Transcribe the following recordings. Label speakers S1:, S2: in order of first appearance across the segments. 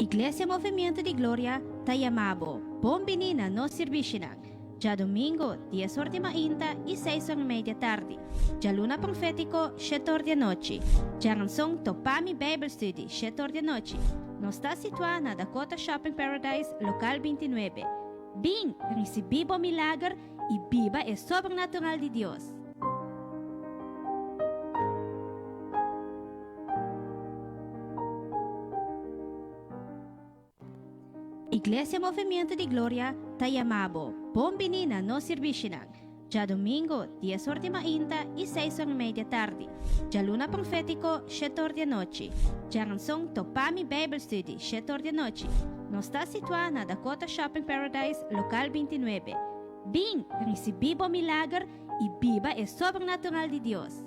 S1: Iglesia Movimiento di Gloria ta yama bo bon bini na nos sirbishinan, djadomingo dies or di mainta i seis or i mei di atardi, djaluna profétiko shete or di anochi, djaranson Topami Bijbelstudie shete or di anochi. Nos ta situá na Dakota Shopping Paradise, lokal bintinuebe. Bin, risibí bo milager i biba e sobrenatural di Dios! Iglesia Movimiento di Gloria ta yama bo bon bini na nos sirbishinan, djadomingo dies or di mainta i seis or i mei di atardi, djaluna profétiko shete or di anochi, djaranson Topami Bijbelstudie shete or di anochi. Nos ta situá na Dakota Shopping Paradise, lokal bintinuebe. Bin, risibí bo milager i biba e sobrenatural di Dios.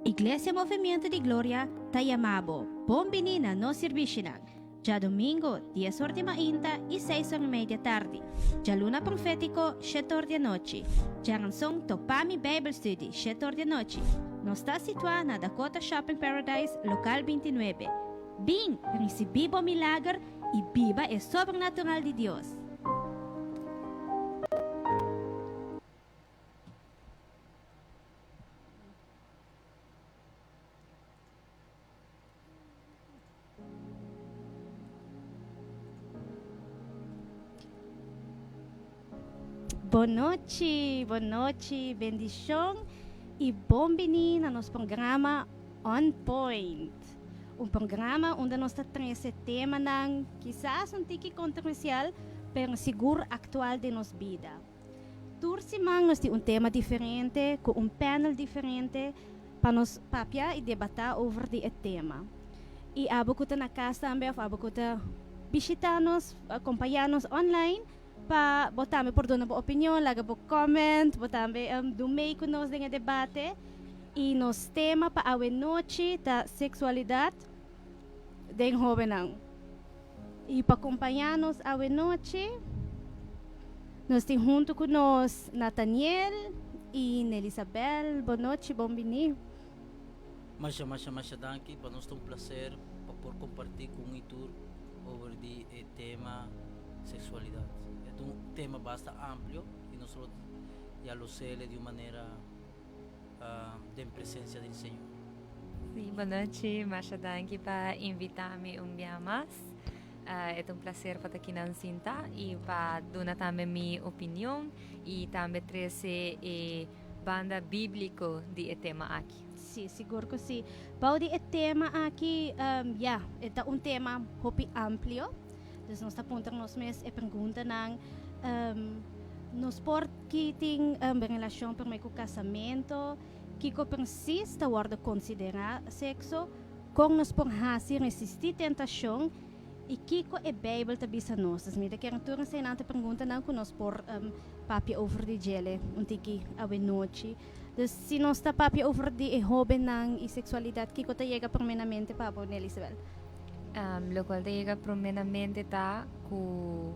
S1: Iglesia Movimiento di Gloria ta yama bo bon bini na nos sirbishinan, djadomingo dies or di mainta i seis or i mei di atardi, djaluna profétiko shete or di anochi, djaranson Topami Bijbelstudie shete or di anochi. Nos ta situá na Dakota Shopping Paradise, lokal bintinuebe. Bin, risibí bo milager i biba e sobrenatural di Dios. Bon nochi, bon nochi, bendishon i bon bini na nos programa On Point. Un programa unda nos ta trese temanan kisas un tiki kontroversial, pero sigur aktual den nos bida. Tur siman nos tin un tema diferente ku un panel diferente pa nos papia i debatá over di e tema. I abo ku ta na kas tambe òf abo ku ta bishitá nos, akompañá nos online pa bo tambe por duna bo opinion, laga bo comment, bo tambe dun mei ku nos den e debate. I nos tema pa awe nochi ta seksualidat den hóbennan. I pa kompañá nos awe nochi, nos tin huntu ku nos Nathaniel i Nelisabel. Bon nochi, bon biní.
S2: Masha masha masha danki, pa nos ta un placer pa por comparti cu un y tur over di e tema sexualidad. E ta un tema basta amplio y nos lo ya lo cele di un manera den presencia del Señor.
S3: Sí, bon nochi, masha danki pa invita mi un bia mas. E ta un placer pa ta kinan sinta y pa duna tambe mi opinion y tambe trece e banda biblico di e tema aki.
S1: Sí, sigur cu sí. Bou di e tema aki, ya, e ta un tema hopi amplio. Dus nos ta puntra nos mes e preguntanan, nos por ki tin relacion prome cu casamento? Kiko precies ta wordo considera sexo? Con nos por haci resisti tentacion? I kiko e Bijbel ta bisa nos? Dus mi ta kere tur eseinan ta preguntanan cu nos por papia over di djele un tiki awenochi. Dus si nos ta papia over di e hobennan i sexualidad, kiko ta yega prome na mente pa bo, Nelisabel?
S3: Locual ta yega prome na mente ta cu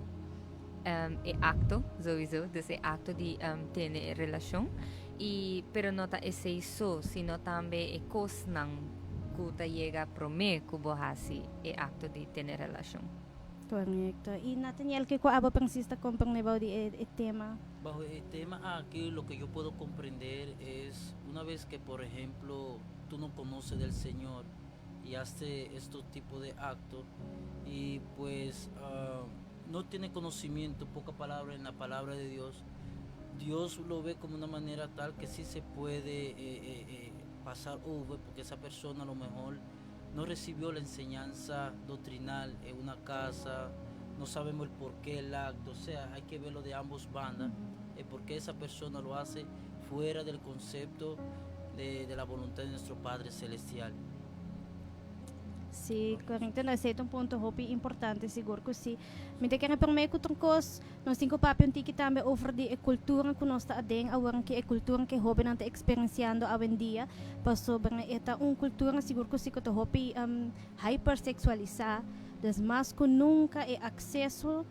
S3: e acto, sowieso, dus e acto di tene e relacion, y pero no ta esey so, sino tambe e cosnan cu ta yega prome cu bo haci e acto di tene relacion.
S1: Correcto. Y Nathaniel, kico abo precies ta comprende bao di e tema?
S2: Bajo e tema aki lo que yo puedo comprender es una vez que por ejemplo tu no conoces del Señor y hace estos tipo de acto y pues no tiene conocimiento, poca palabra en la palabra de Dios, Dios lo ve como una manera tal que sí se puede eh, eh, eh, pasar over porque esa persona a lo mejor no recibió la enseñanza doctrinal en una casa, no sabemos el por qué el acto, o sea, hay que verlo de ambos bandas, el por qué esa persona lo hace fuera del concepto de, de la voluntad de nuestro Padre Celestial.
S1: Sí, correcto. No, esei ta un punto hopi importante, sigur cu sí. Mi ta kere prome cu tur cos, nos tin cu papia un tiki tambe over di e cultura cu nos ta aden awor, cu e cultura cu e hobennan ta experienciando awendia, pasobra e ta un cultura sigur cu sí cu ta hopi hypersexualisa, dus mas cu nunca e acceso.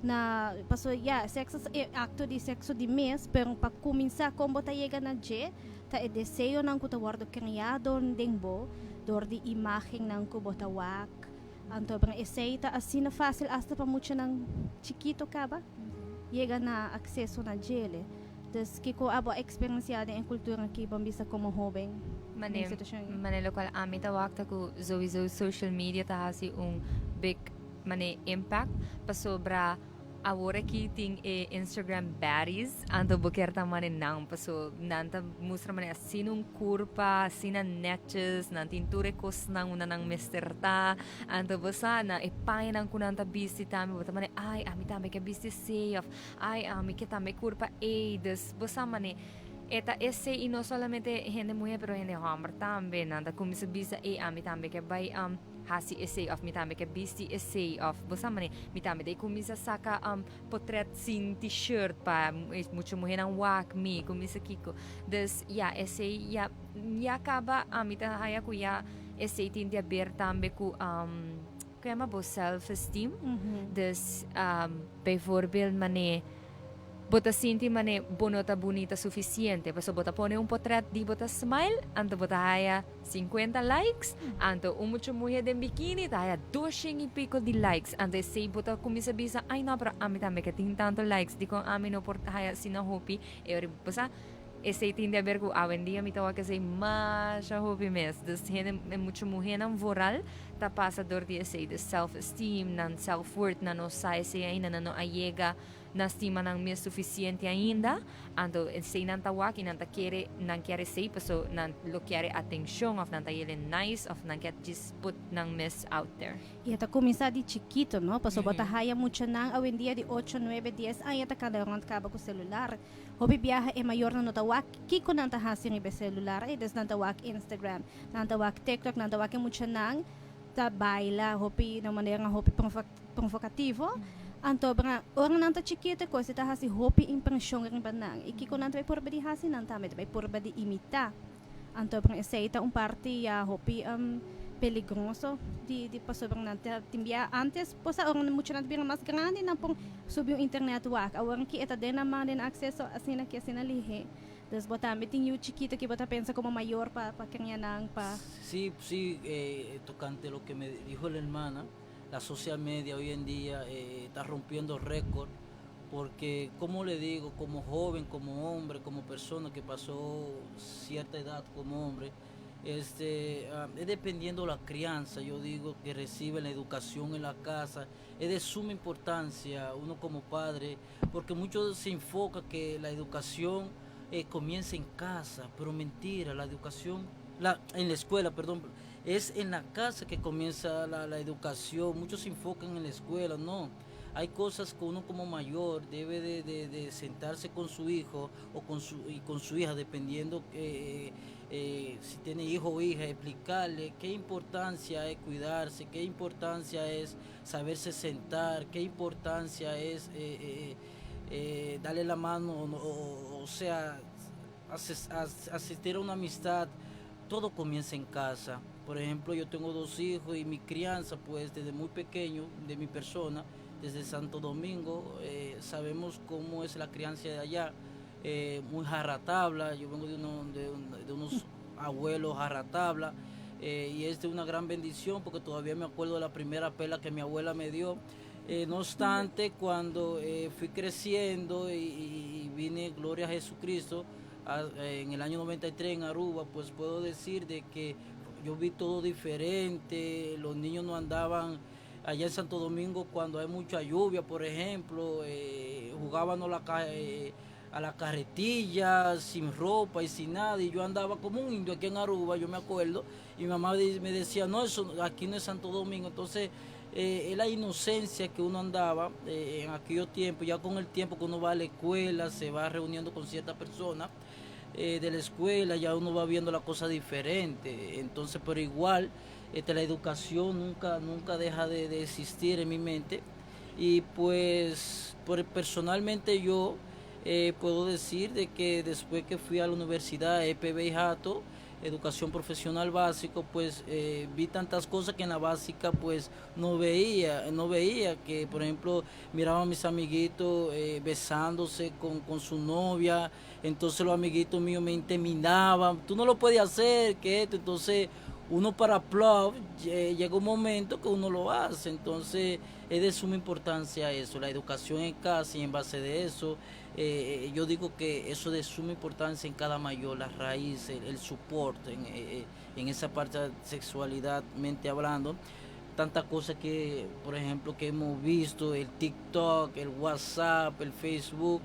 S1: Na paso ya, sexo e acto di sexo di mes, pero pa cuminsa con bo ta yega na dje, ta e deseonan cu ta wordo cria den bo, door di imagennan cu bo ta wak. Anto pero esey ta asina facil hasta pa muchanan chikito caba yega na acceso na djele. Dus kico abo a experiencia den e cultura aki, ban bisa como hoben den
S3: Mane,
S1: situacion aki?
S3: Mane locual ami ta wak ta cu sowieso social media ta haci un big mane impact, pasobra awor aki tin e Instagram baddies, anto bo kier ta mane nan, paso nan ta mustra mane asina un curpa, asina netjes, nan tin tur e cosnan unda nan mester ta, anto bo sa na e pañanan cu nan ta bisti tambe, bo ta mane: "Ay, ami tambe ke bisti esey," of "Ay, ami ke tambe curpa ey." Dus bo sa mane e ta esey, y no solamente hende muher pero hende homber tambe, nan ta cuminsa bisa: "Ey, ami tambe ke bay hasi esey," of "Mi tambe ke bisti esey," of bo sa mane mi tambe ta cuminsa saca portret sin t-shirt pa mucho muhernan wak mi cuminsa kiko. Dus ya, esey ya ya caba ami ta haya cu ya esey tin di haber tambe cu cu yama bo self esteem. Dus bijvoorbeeld mane bo ta sinti mane bo no ta bunita suficiente, pasobra bo ta pone un portret di bo ta smile, anto bo ta haya 50 likes, anto un mucha muher den bikini ta haya 200 y pico di likes. Anto esey bo ta cuminsa bisa: "Ay no, pero ami tambe ke tin tanto likes, dicon ami no por haya asina hopi?" E ora bo sa esey tin di haber cu awendia mi ta wak esey masha hopi mes. Dus hende, mucha muhernan vooral, ta pasa door di esey, de self esteem, nan self worth, nan no sa esey ainda, nan no a yega na stima nan mes suficiente ainda. Anto esey nan ta wak y nan ta kere nan kier esey, paso nan lo kier atencion, of nan ta yele nice, of nan kier just put nan mes out there.
S1: Y ta cuminsa di chikito, no? Paso bo ta haya muchanan awendia di 8, 9, 10 aña ta cana rond caba cu celular. Hopi biaha e mayornan no ta wak kiko nan ta hasi riba celular. E des nan ta wak Instagram, nan ta wak TikTok, nan ta wak e muchanan ta baila hopi na manera hopi provocativo. Anto bra, ora nan ta chikito, cos ta hasi hopi impresion riba nan. Y kiko nan ta bay purba di hasi, nan tambe ta bay purba di imita. Anto bra, esey ta un parti ya hopi peligroso di pasobra nan ta tin bia antes posa ora muchanan ta bira mas grandi nan por subi un internet wak. Awor aki e ta den nan man, den acceso asina ki asina lihe. Dus bo tambe tin yu chikito ki bo ta pensa como mayor pa cria nan pa
S2: Sí, tocante lo que me dijo la hermana, la social media hoy en día está rompiendo récord porque, como le digo, como joven, como hombre, como persona que pasó cierta edad como hombre, es dependiendo la crianza, yo digo, que recibe la educación en la casa, es de suma importancia uno como padre, porque muchos se enfoca que la educación comienza en casa, pero mentira, la educación, en la escuela, perdón, es en la casa que comienza la educación. Muchos se enfocan en la escuela, no. Hay cosas que uno como mayor debe de sentarse con su hijo o y con su hija, dependiendo si tiene hijo o hija, explicarle qué importancia es cuidarse, qué importancia es saberse sentar, qué importancia es darle la mano, o sea, asistir a una amistad. Todo comienza en casa. Por ejemplo, yo tengo dos hijos y mi crianza, pues desde muy pequeño, de mi persona, desde Santo Domingo, sabemos cómo es la crianza de allá, muy jarratabla. Yo vengo de unos abuelos jarratabla, y es de una gran bendición porque todavía me acuerdo de la primera pela que mi abuela me dio. No obstante, cuando fui creciendo y vine, gloria a Jesucristo, en el año 93 en Aruba, pues puedo decir de que yo vi todo diferente. Los niños no andaban allá en Santo Domingo cuando hay mucha lluvia, por ejemplo, jugaban a la carretilla, sin ropa y sin nada, y yo andaba como un indio aquí en Aruba, yo me acuerdo, y mi mamá me decía: "No, eso aquí no es Santo Domingo". Entonces, es la inocencia que uno andaba en aquellos tiempos. Ya con el tiempo que uno va a la escuela, se va reuniendo con ciertas personas de la escuela, ya uno va viendo la cosa diferente. Entonces, pero igual, la educación nunca, nunca deja de existir en mi mente. Y pues, personalmente yo puedo decir de que después que fui a la universidad EPB y Hato, Educación Profesional Básico, pues vi tantas cosas que en la básica pues no veía, no veía que, por ejemplo, miraba a mis amiguitos besándose con su novia, entonces los amiguitos míos me intimidaban: "Tú no lo puedes hacer, que esto". Entonces uno para plov, llega un momento que uno lo hace. Entonces es de suma importancia eso, la educación en casa, y en base de eso, yo digo que eso es de suma importancia en cada mayor, las raíces, el soporte en esa parte de sexualidad, mente hablando. Tanta cosa que, por ejemplo, que hemos visto, el TikTok, el WhatsApp, el Facebook,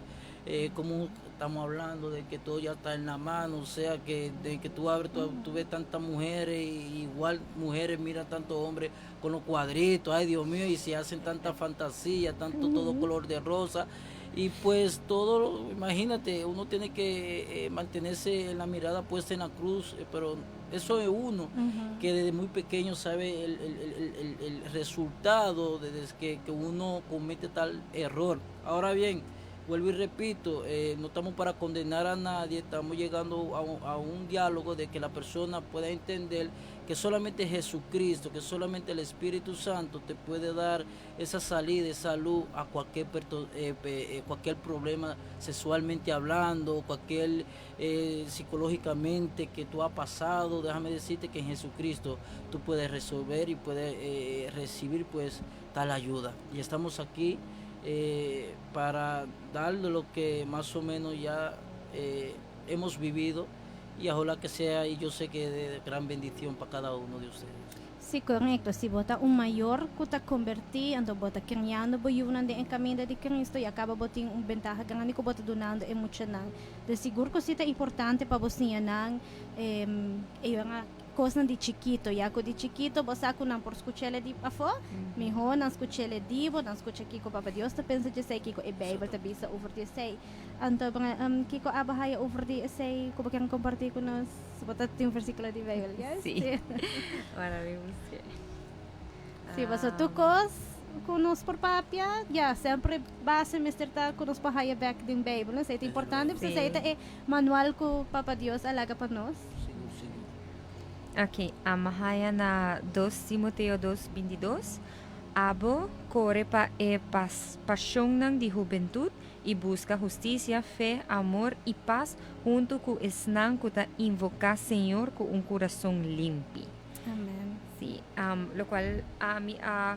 S2: como estamos hablando de que todo ya está en la mano, o sea, que de que tú abres, tú ves tantas mujeres, y igual mujeres miran tantos hombres con los cuadritos, ay, Dios mío, y se hacen tanta fantasía, tanto todo color de rosa, y pues todo, imagínate, uno tiene que mantenerse en la mirada puesta en la cruz, pero eso es uno que desde muy pequeño sabe el resultado desde que uno comete tal error. Ahora bien, vuelvo y repito, no estamos para condenar a nadie, estamos llegando a un diálogo de que la persona pueda entender que solamente Jesucristo, que solamente el Espíritu Santo te puede dar esa salida, esa luz a cualquier problema sexualmente hablando, cualquier psicológicamente que tú has pasado. Déjame decirte que en Jesucristo tú puedes resolver y puedes recibir pues tal ayuda. Y estamos aquí para darle lo que más o menos ya hemos vivido y ojalá que sea, y yo sé que de gran bendición para cada uno de ustedes.
S1: Si, korekto. Si bo ta un mayor ku ta konvertí, anto bo ta kriando bo yunan den kaminda di Kristo i kaba bo tin un bentaha grandi ku bo ta dunando e muchanan. Di sigur ku ta importante pa bo nan e kos di chikitu, ya ku di chikitu bo sa ku nan por skucha di afó, mihó nan skucha di bo, nan skucha kiko Papa Dios ta pensa di esei, kiko e Beibel ta bisa over di esei. Anto kiko abo a haya over di esei, ku bo ke kompartí ku nos? Bo tin un versíkulo di Beibel, yes?
S3: Si. Maraviyoso.
S1: Si, mas tur kos ku nos por papia, ja, semper base mester ta ku nos por haya back den Beibel, no? Ta importante, pasobra ta e manual ku Papa Dios a laga pa nos.
S2: Sigur, sigur.
S3: Ok, m'a haya na 2 Timoteo 2:22. Abo kore pa e pas, pashonnan di hubentut i buska hustisia, fe, amor i pas huntu ku esnan ku ta invoká Señor ku un kurason limpi.
S1: Amen.
S3: Si, lokual ami a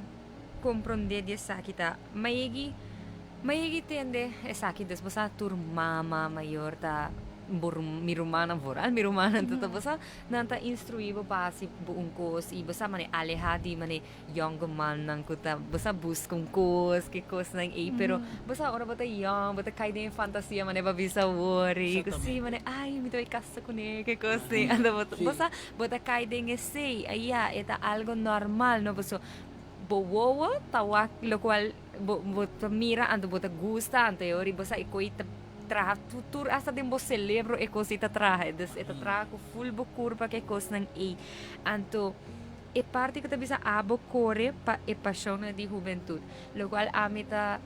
S3: komprondé di esaki ta m'a yegi tende esaki despues a tur mama mayor ta bor, mi rumannan, vooral mi rumannan, mm -hmm. Bo nan ta instruí bo pa hasi un kos i bo sa mane alehá di mane young man nan ku ta bo sa buska un kos ke kos nan ei, pero bo sa ora bo ta young, bo ta kai den fantasia, mane ba bisa worry ku si mane, "Ai, mi ta bai kasa kuné," ke kos ni anda bo bo sa bo ta kai den esei ya e ta algo normal, no? Paso bo wowo ta wak lokual bo bo ta mira, anto bo ta gusta, anto e ora bo sa e koi ta traha tur hasta den bo cerebro, e kos ei ta traha, dus e ta traha ku full bo kurpa ke kosnan ei. Anto e parti ku ta bisa abo kore pa e pashonnan di hubentut, lokual ami ta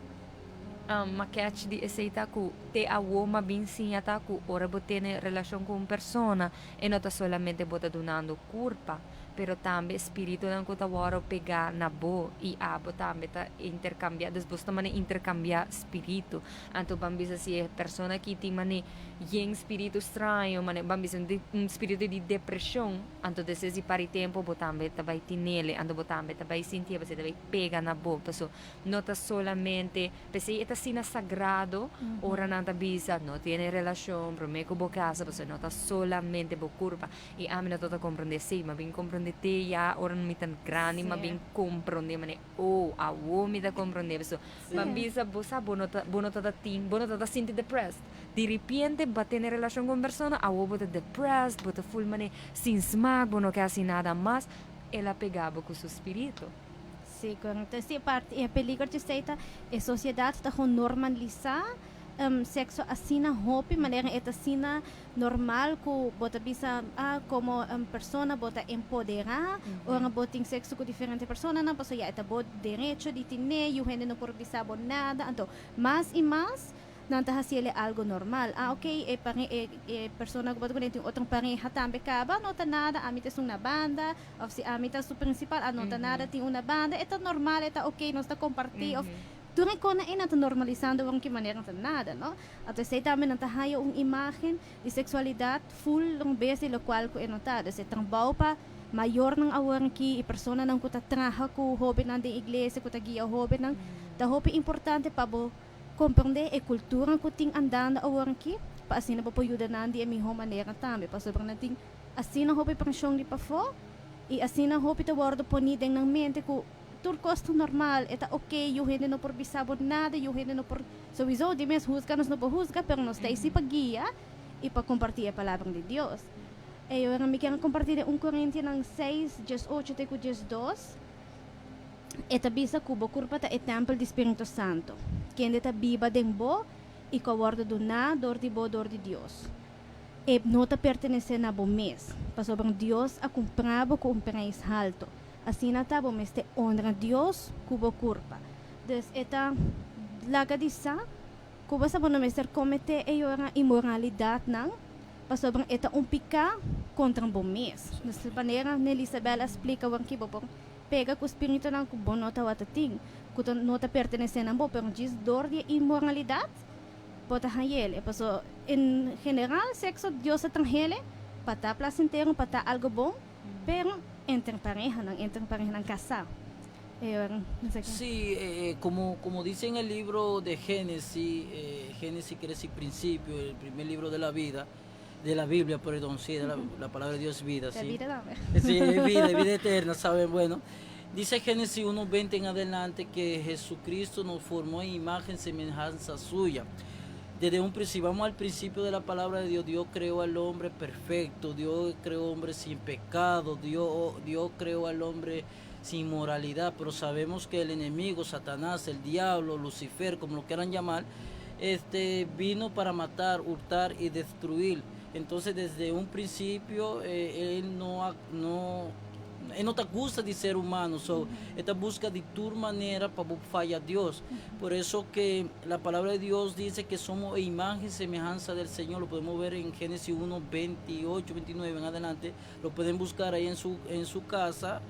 S3: m'a catch di esei ta ku te awo m'a bin siña ta ku ora bo tene relashon ku un persona, e no ta solamente bo ta dunando kurpa, pero tambe spiritunan ku ta wòrdu pegá na bo i abo tambe ta interkambiá, dus bo ta mane interkambiá spiritu. Anto ban bisa si e persona aki tin mane yen spiritu straño, mane ban bisa un spiritu di depreshon, anto despues di par di tempu bo tambe ta bai tinele, anto bo tambe ta bai sinti, bo ta bai pega na bo. Paso no ta solamente, p'esei e ta asina sagrado ora nan ta bisa no tene relashon promé ku bo kasa, pasobra no ta solamente bo kurpa. I ami no tabata komprondé esei, m'a bin komprondé te ya ora mi ta grandi, m'a bin komprondé mane, oh, awo mi ta komprondé. Paso ban bisa bo sa bo no ta tin, bo no ta sinti depressed. Di repente bo tene relashon ku un persona, awo bo ta depressed, bo ta full mane sin smaak, bo no ke hasi nada mas, el a pega bo ku su spiritu.
S1: Si, korekto. Si, parti e peliger di esei ta e sosiedat ta gewoon normalisá sekso asina hopi, manera e ta asina normal ku bo ta bisa, ah, komo un persona bo ta empoderá, ora bo tin sekso ku diferente personanan, paso ya e ta bo derecho di tine, yu hende no por bisa bo nada. Anto, mas i mas Nan ta hasiele algo normal. Ah, ok, e pare e e persona ku bo ta kuné tin otro pareha tambe kaba, no ta nada, ami ta esun na banda, òf si ami ta su prinsipal, ah, no ta nada, tin un na banda, e ta normal, e ta ok, nos ta kompartí, òf tur e kosnan ei nan ta normalisando wou ki manera no ta nada, no? Anto esei tambe nan ta haña un imágen di seksualidat ful un bes di lokual ku e no ta. Dus e trabou pa mayornan awor aki i personanan ku ta traha ku hóbennan den iglesia, ku ta guia hóbennan, ta hopi importante pa bo Komprendé e kultura ku tin andando awor aki, pa asina bo por yuda nan di e mihó manera tambe, pasobra nan tin asina hopi preshon di pafó i asina hopi ta wòrdu poní den nan mente ku tur kos ta normal, e ta oke, yu hende no por bisa bo nada, yu hende no por souiso di mes husga, nos no por husga, pero nos ta ei si pa guia i pa kompartí e palabra di Dios. E ora mi kier a kompartí den un Korintianan seis, diesocho te ku diesdos. E ta bisa ku bo kurpa ta e tèmpel di Spiritu Santu, kende ta biba den bo i ku a wòrdu duná dor di bo dor di Dios. E no ta pertenesé na bo mes, pasobra Dios a kumprá bo ku un preis haltu. Asina ta, bo mester onra Dios ku bo kurpa. Dus e ta laga di sa ku bo sa bo no mester kometé e yora inmoralidatnan, pasobra e ta un piká kontra bo mes. Dus manera Nelisabel a splika wor ki bo por pega ku spiritunan ku bo no tabata tin, ku ta no ta pertenesé na bo, pero djis dor di e inmoralidat bo ta hañ'el. E paso en general sekso Dios a trahe'le pa ta plasentero, pa ta algo bon, pero entre parehanan, entre parehanan kasá.
S2: Sí, como, como dice en el libro de Génesis, Génesis quiere decir principio, el primer libro de la vida, de la Biblia, perdón, sí, de la palabra de Dios es vida, sí.
S1: Vida
S2: Sí, vida, vida eterna, ¿saben? Bueno, dice Génesis 1.20 en adelante que Jesucristo nos formó en imagen semejanza suya. Desde un principio, vamos al principio de la palabra de Dios, Dios creó al hombre perfecto, Dios creó al hombre sin pecado, Dios, Dios creó al hombre sin moralidad, pero sabemos que el enemigo, Satanás, el diablo, Lucifer, como lo quieran llamar, este, vino para matar, hurtar y destruir. Entonces, desde un principio, eh, él no, no, él no te gusta de ser humano, so, esta busca de tu manera para fallar a Dios. Por eso que la palabra de Dios dice que somos imagen y semejanza del Señor. Lo podemos ver en Génesis 1, 28, 29 en adelante. Lo pueden buscar ahí en su casa.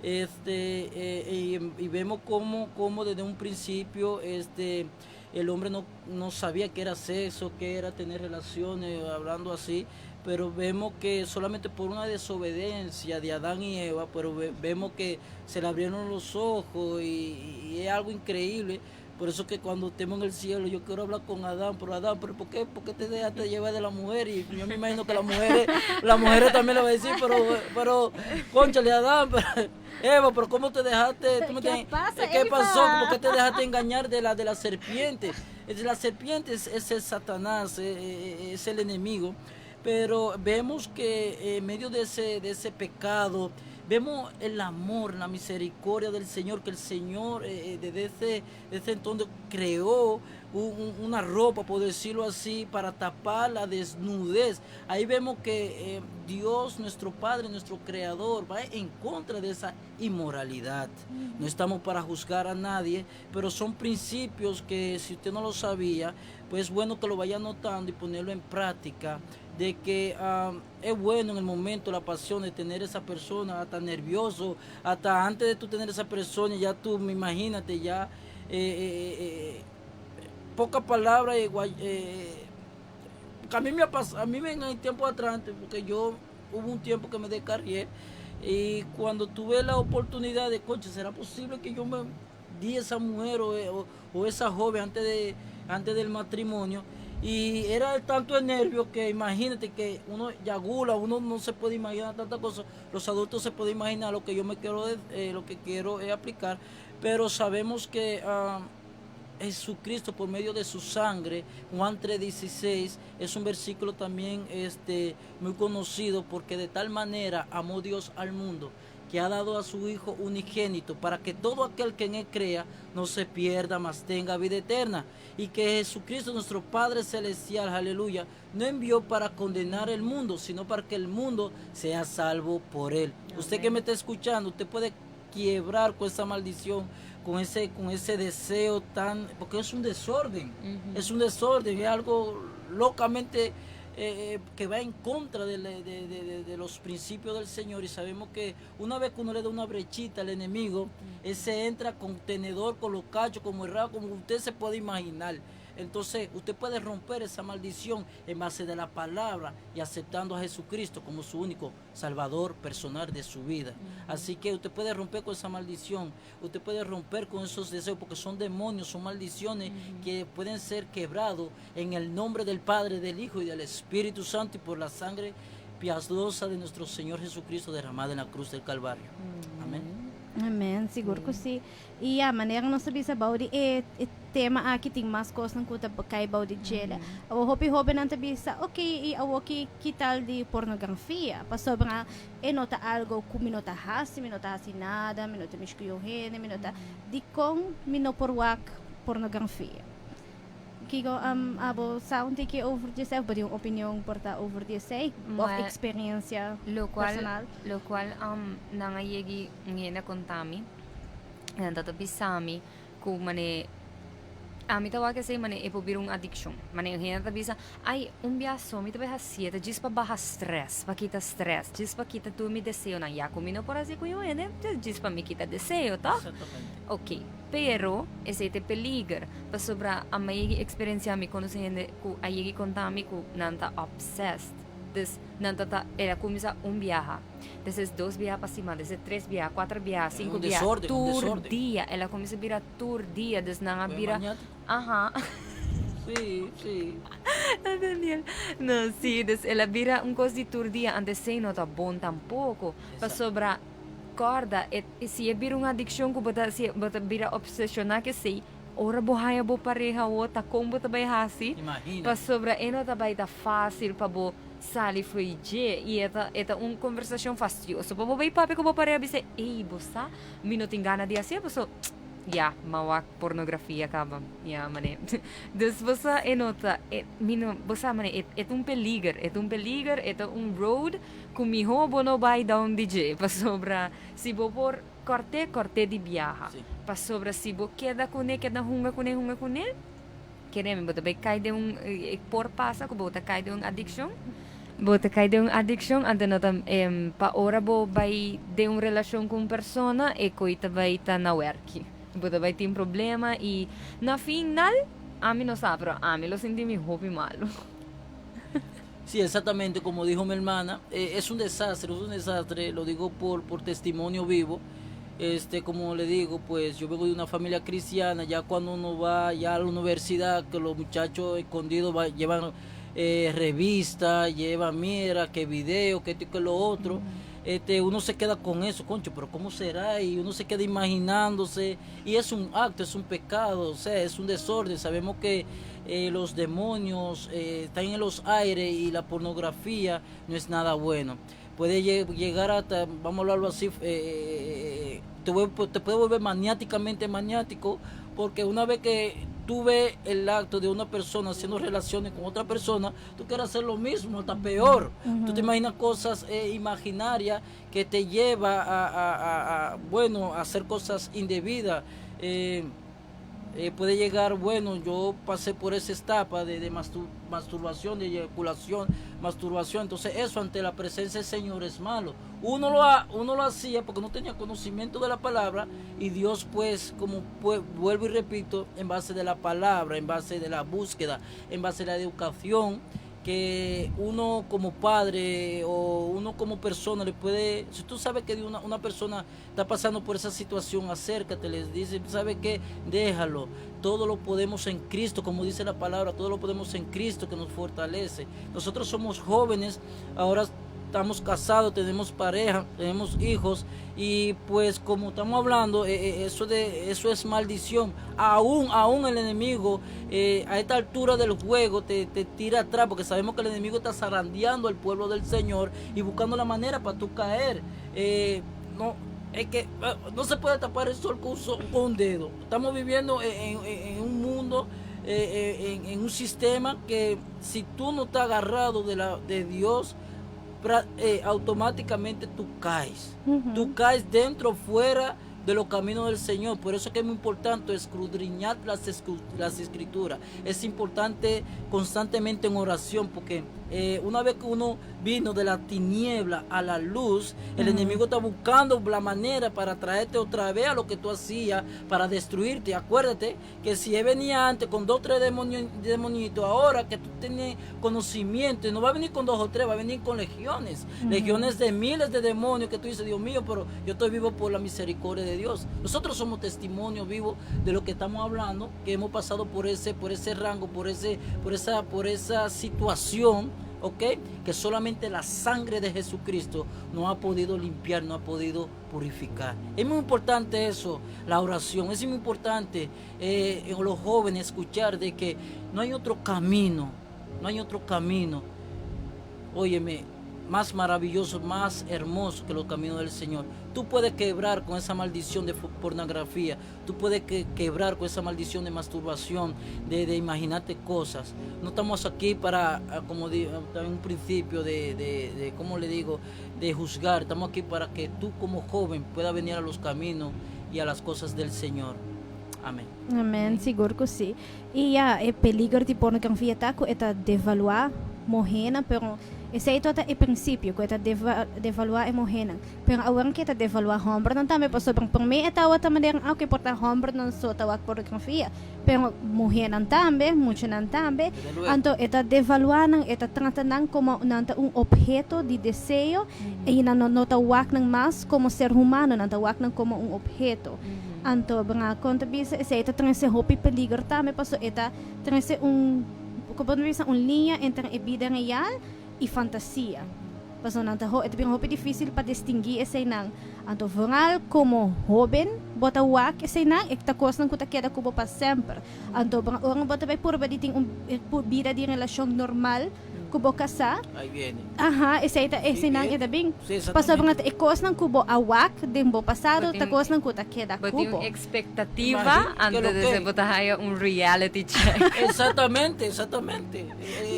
S2: Este, eh, y, y, vemos cómo, cómo desde un principio este, el hombre no, no sabía qué era sexo, qué era tener relaciones, hablando así, pero vemos que solamente por una desobediencia de Adán y Eva, pero vemos que se le abrieron los ojos y, y es algo increíble. Por eso que cuando estemos en el cielo, yo quiero hablar con Adán, pero Adán, pero ¿por qué, por qué te dejaste llevar de la mujer? Y yo me imagino que las mujeres, las mujeres también le van a decir, pero, pero, cónchale, Adán, pero, Eva, pero ¿cómo te dejaste? ¿Tú me
S1: ¿Qué pasa,
S2: ¿Qué pasó?
S1: Eva?
S2: ¿Por qué te dejaste engañar de la serpiente? Es la serpiente es el Satanás, es el enemigo. Pero vemos que en medio de ese pecado, vemos el amor, la misericordia del Señor, que el Señor desde ese entonces creó una ropa, por decirlo así, para tapar la desnudez. Ahí vemos que Dios, nuestro Padre, nuestro Creador, va en contra de esa inmoralidad. No estamos para juzgar a nadie, pero son principios que si usted no lo sabía, pues es bueno que lo vaya anotando y ponerlo en práctica, de que es bueno en el momento la pasión de tener esa persona, hasta nervioso, hasta antes de tú tener esa persona, ya tú, me imagínate, ya, poca palabra, igual, a mí me ha pasado, a mí me en el tiempo atrás, antes, porque yo hubo un tiempo que me descarrié, y cuando tuve la oportunidad de, coche, ¿será posible que yo me di esa mujer o esa joven antes del matrimonio? Y era tanto el nervio que imagínate que uno yagula, uno no se puede imaginar tanta cosa. Los adultos se pueden imaginar lo que yo me quiero, lo que quiero es aplicar, pero sabemos que Jesucristo por medio de su sangre, Juan 3:16, es un versículo también muy conocido, porque de tal manera amó Dios al mundo que ha dado a su Hijo unigénito, para que todo aquel que en él crea no se pierda, mas tenga vida eterna. Y que Jesucristo, nuestro Padre Celestial, aleluya, no envió para condenar el mundo, sino para que el mundo sea salvo por él. Usted que me está escuchando, usted puede quiebrar con esa maldición, con ese, con ese deseo tan, porque es un desorden, es un desorden, es algo locamente que va en contra de los principios del Señor. Y sabemos que una vez que uno le da una brechita al enemigo, ese entra con tenedor, con los cachos, como el rabo, como usted se puede imaginar. Entonces usted puede romper esa maldición en base de la palabra y aceptando a Jesucristo como su único Salvador personal de su vida. Así que usted puede romper con esa maldición, usted puede romper con esos deseos, porque son demonios, son maldiciones que pueden ser quebrados en el nombre del Padre, del Hijo y del Espíritu Santo y por la sangre piadosa de nuestro Señor Jesucristo derramada en la cruz del Calvario. Amén.
S1: Amèn, sigur ku si. I ya, manera nos a bisa bou di e, e tema aki tin mas kos ku ta kai bou di dje. O hopi hóbennan ta bisa, ok, i awo ki ki tal di pornografia? Pasobra e no ta algo ku mi no ta hasi, mi no ta hasi nada, mi no ta mishi ku hende, mi no ta di kon mi no por wak pornografia. Kiko abo sa un tiki over jezelf, bo tin un opinion por ta over di esei òf
S3: Maar
S1: eksperensia
S3: lo kual
S1: personal?
S3: Lo kual nan a yegi un hende a kontami, nan ta bisami ku mane ami ta wak esei mane e por bira un adikshon. Mane un hende ta bisa, ai, un bia so mi ta bai hasié ta djis pa baha stress, pa kita stress, djis pa kita tur mi deseonan. Ya ku mi no por hasi ku un hende, djis pa mi kita deseo, tòg?
S2: Exactamente.
S3: Ok, pero esei ta e peliger, pasobra ami a yegi eksperensiá, mi konosé hende ku a yegi konta mi ku nan ta obsessed. Dus nan ta ta, el a kuminsá un biaha, despues dos biaha pa siman, despues tres biaha, kuater biaha, sinku
S2: Un
S3: biaha,
S2: desorden, un
S3: tur
S2: desorden.
S3: dia, el a kuminsá bira tur dia, dus nan a
S2: Fue
S3: bira,
S2: maniático.
S3: aha.
S2: Sí.
S3: Daniel, no, sí, dus el a bira un kos di tur dia, antes esei no ta bon tampoko, pasobra kòrda, e si e bira un adikshon ku bo ta si bo ta bira opseshoná ku esei, ora bo haña bo pareha awor ta kon bo ta bai hasi?
S2: Imagínate.
S3: Pasobra e no ta bai ta fásil pa bo sali fo'i dje i e ta e ta un kombersashon fastioso pa bo bai papia ku bo pareha bisa, ey bo sa mi no tin gana di hasié paso ya m'a wak pornografia kaba ya manera. Dus bo sa e no ta e mi no bo sa manera e e ta un peliger e ta un peliger e ta un road ku mihó bo no bai down di dje pasobra si bo por kòrt'é kòrt'é di biaha pasobra si bo keda kuné keda hunga kuné hunga kuné kere mi bo ta bai kai den un e por pasa ku bo ta kai den un adikshon bo ta kai den un adikshon anto no ta pa ora bo bai den un relashon ku un persona e koi ta bai ta na wèrki bo ta bai tin problema i na final ami no sa pero ami lo sinti mi hopi malu.
S2: Sí, exactamente, como dijo mi hermana, es un desastre, es un desastre, lo digo por testimonio vivo. Como le digo, pues yo vengo de una familia cristiana, ya cuando uno va ya a la universidad, que los muchachos escondidos llevan revistas, llevan mira, que video, que esto y que lo otro, uno se queda con eso, concho, pero ¿cómo será? Y uno se queda imaginándose, y es un acto, es un pecado, o sea, es un desorden. Sabemos que los demonios están en los aires y la pornografía no es nada bueno. Puede llegar hasta, vamos a hablarlo así, te puede volver maniáticamente maniático, porque una vez que tú ves el acto de una persona haciendo relaciones con otra persona, tú quieres hacer lo mismo, hasta peor. Tú te imaginas cosas imaginarias que te lleva a, bueno, a hacer cosas indebidas. Puede llegar, bueno, yo pasé por esa etapa de masturbación, de eyaculación, masturbación. Entonces eso ante la presencia del Señor es malo. Uno lo hacía porque no tenía conocimiento de la palabra y Dios pues, como pues, vuelvo y repito, en base de la palabra, en base de la búsqueda, en base de la educación, que uno como padre o uno como persona le puede, si tú sabes que una persona está pasando por esa situación, acércate, les dice, ¿sabe qué? Déjalo, todo lo podemos en Cristo, como dice la palabra, todo lo podemos en Cristo que nos fortalece. Nosotros somos jóvenes, ahora estamos casados, tenemos pareja, tenemos hijos y pues como estamos hablando, eso es maldición. Aún el enemigo a esta altura del juego te tira atrás porque sabemos que el enemigo está zarandeando al pueblo del Señor y buscando la manera para tú caer. No, es que no se puede tapar el sol con un dedo. Estamos viviendo en un mundo, en un sistema que si tú no estás agarrado de Dios, automáticamente tú caes. Tú caes dentro, fuera. de los caminos del Señor. Por eso que es muy importante escudriñar las escrituras. Es importante constantemente en oración, porque una vez que uno vino de la tiniebla a la luz, el enemigo está buscando la manera para traerte otra vez a lo que tú hacías, para destruirte. Acuérdate que si él venía antes con dos o tres demonios, demonitos, ahora que tú tienes conocimiento, y no va a venir con dos o tres, va a venir con legiones, legiones de miles de demonios que tú dices: "Dios mío, pero yo estoy vivo por la misericordia de Dios". Nosotros somos testimonio vivo de lo que estamos hablando, que hemos pasado por ese rango, por esa situación, ¿ok? Que solamente la sangre de Jesucristo nos ha podido limpiar, nos ha podido purificar. Es muy importante eso, la oración. Es muy importante en los jóvenes escuchar de que no hay otro camino, no hay otro camino. Óyeme, más maravilloso, más hermoso que los caminos del Señor. Tú puedes quebrar con esa maldición de pornografía, tú puedes quebrar con esa maldición de masturbación, de imaginarte cosas. No estamos aquí para, como digo, en un principio, de, ¿cómo le digo?, de juzgar. Estamos aquí para que tú como joven puedas venir a los caminos y a las cosas del Señor. Amén.
S1: Amèn, sigur ku si. I ja, e peliger di pornografia ta ku e ta devaluá muhénan, pero esei ta e prinsipio, ku e ta devaluá e muhénan. Pero awor ku e ta devaluá hòmbernan tambe, pasobra pa mi e ta manera, ah, ku por ta hòmbernan so ta wak pornografia, pero muhénan tambe, muchanan tambe.
S2: Desde luego.
S1: Anto e ta devaluá nan, e ta trata nan komo nan ta un opheto di deseo, i nan no ta wak nan mas komo ser humano, nan ta wak nan komo un opheto. Anto, bra, konta bisa, esei ta trese hopi peliger tambe, paso e ta trese un, komo bisa, un liña entre e bida real i fantasia. Paso nan ta e ta hopi difísil pa distinguí eseinan. Anto, vooral komo hóben, bo ta wak eseinan, e ta kosnan ku ta keda ku bo pa semper. Anto, bra, ora bo ta bai purba di tin un bida di relashon normal, ku bo kasá.
S2: Ahí viene.
S1: Aha, esei ta eseinan
S2: bien.
S1: E ta bin.
S2: Sí,
S1: Paso
S2: exactamente.
S1: bra, e kosnan ku bo a wak den bo pasado, ta kosnan ku ta keda
S3: Bo tin
S1: ku bo.
S3: un ekspektativa
S2: Imagina que
S3: antes
S2: lo
S3: di
S2: que-
S3: bo ta haya un reality check.
S2: Exactamente, exactamente.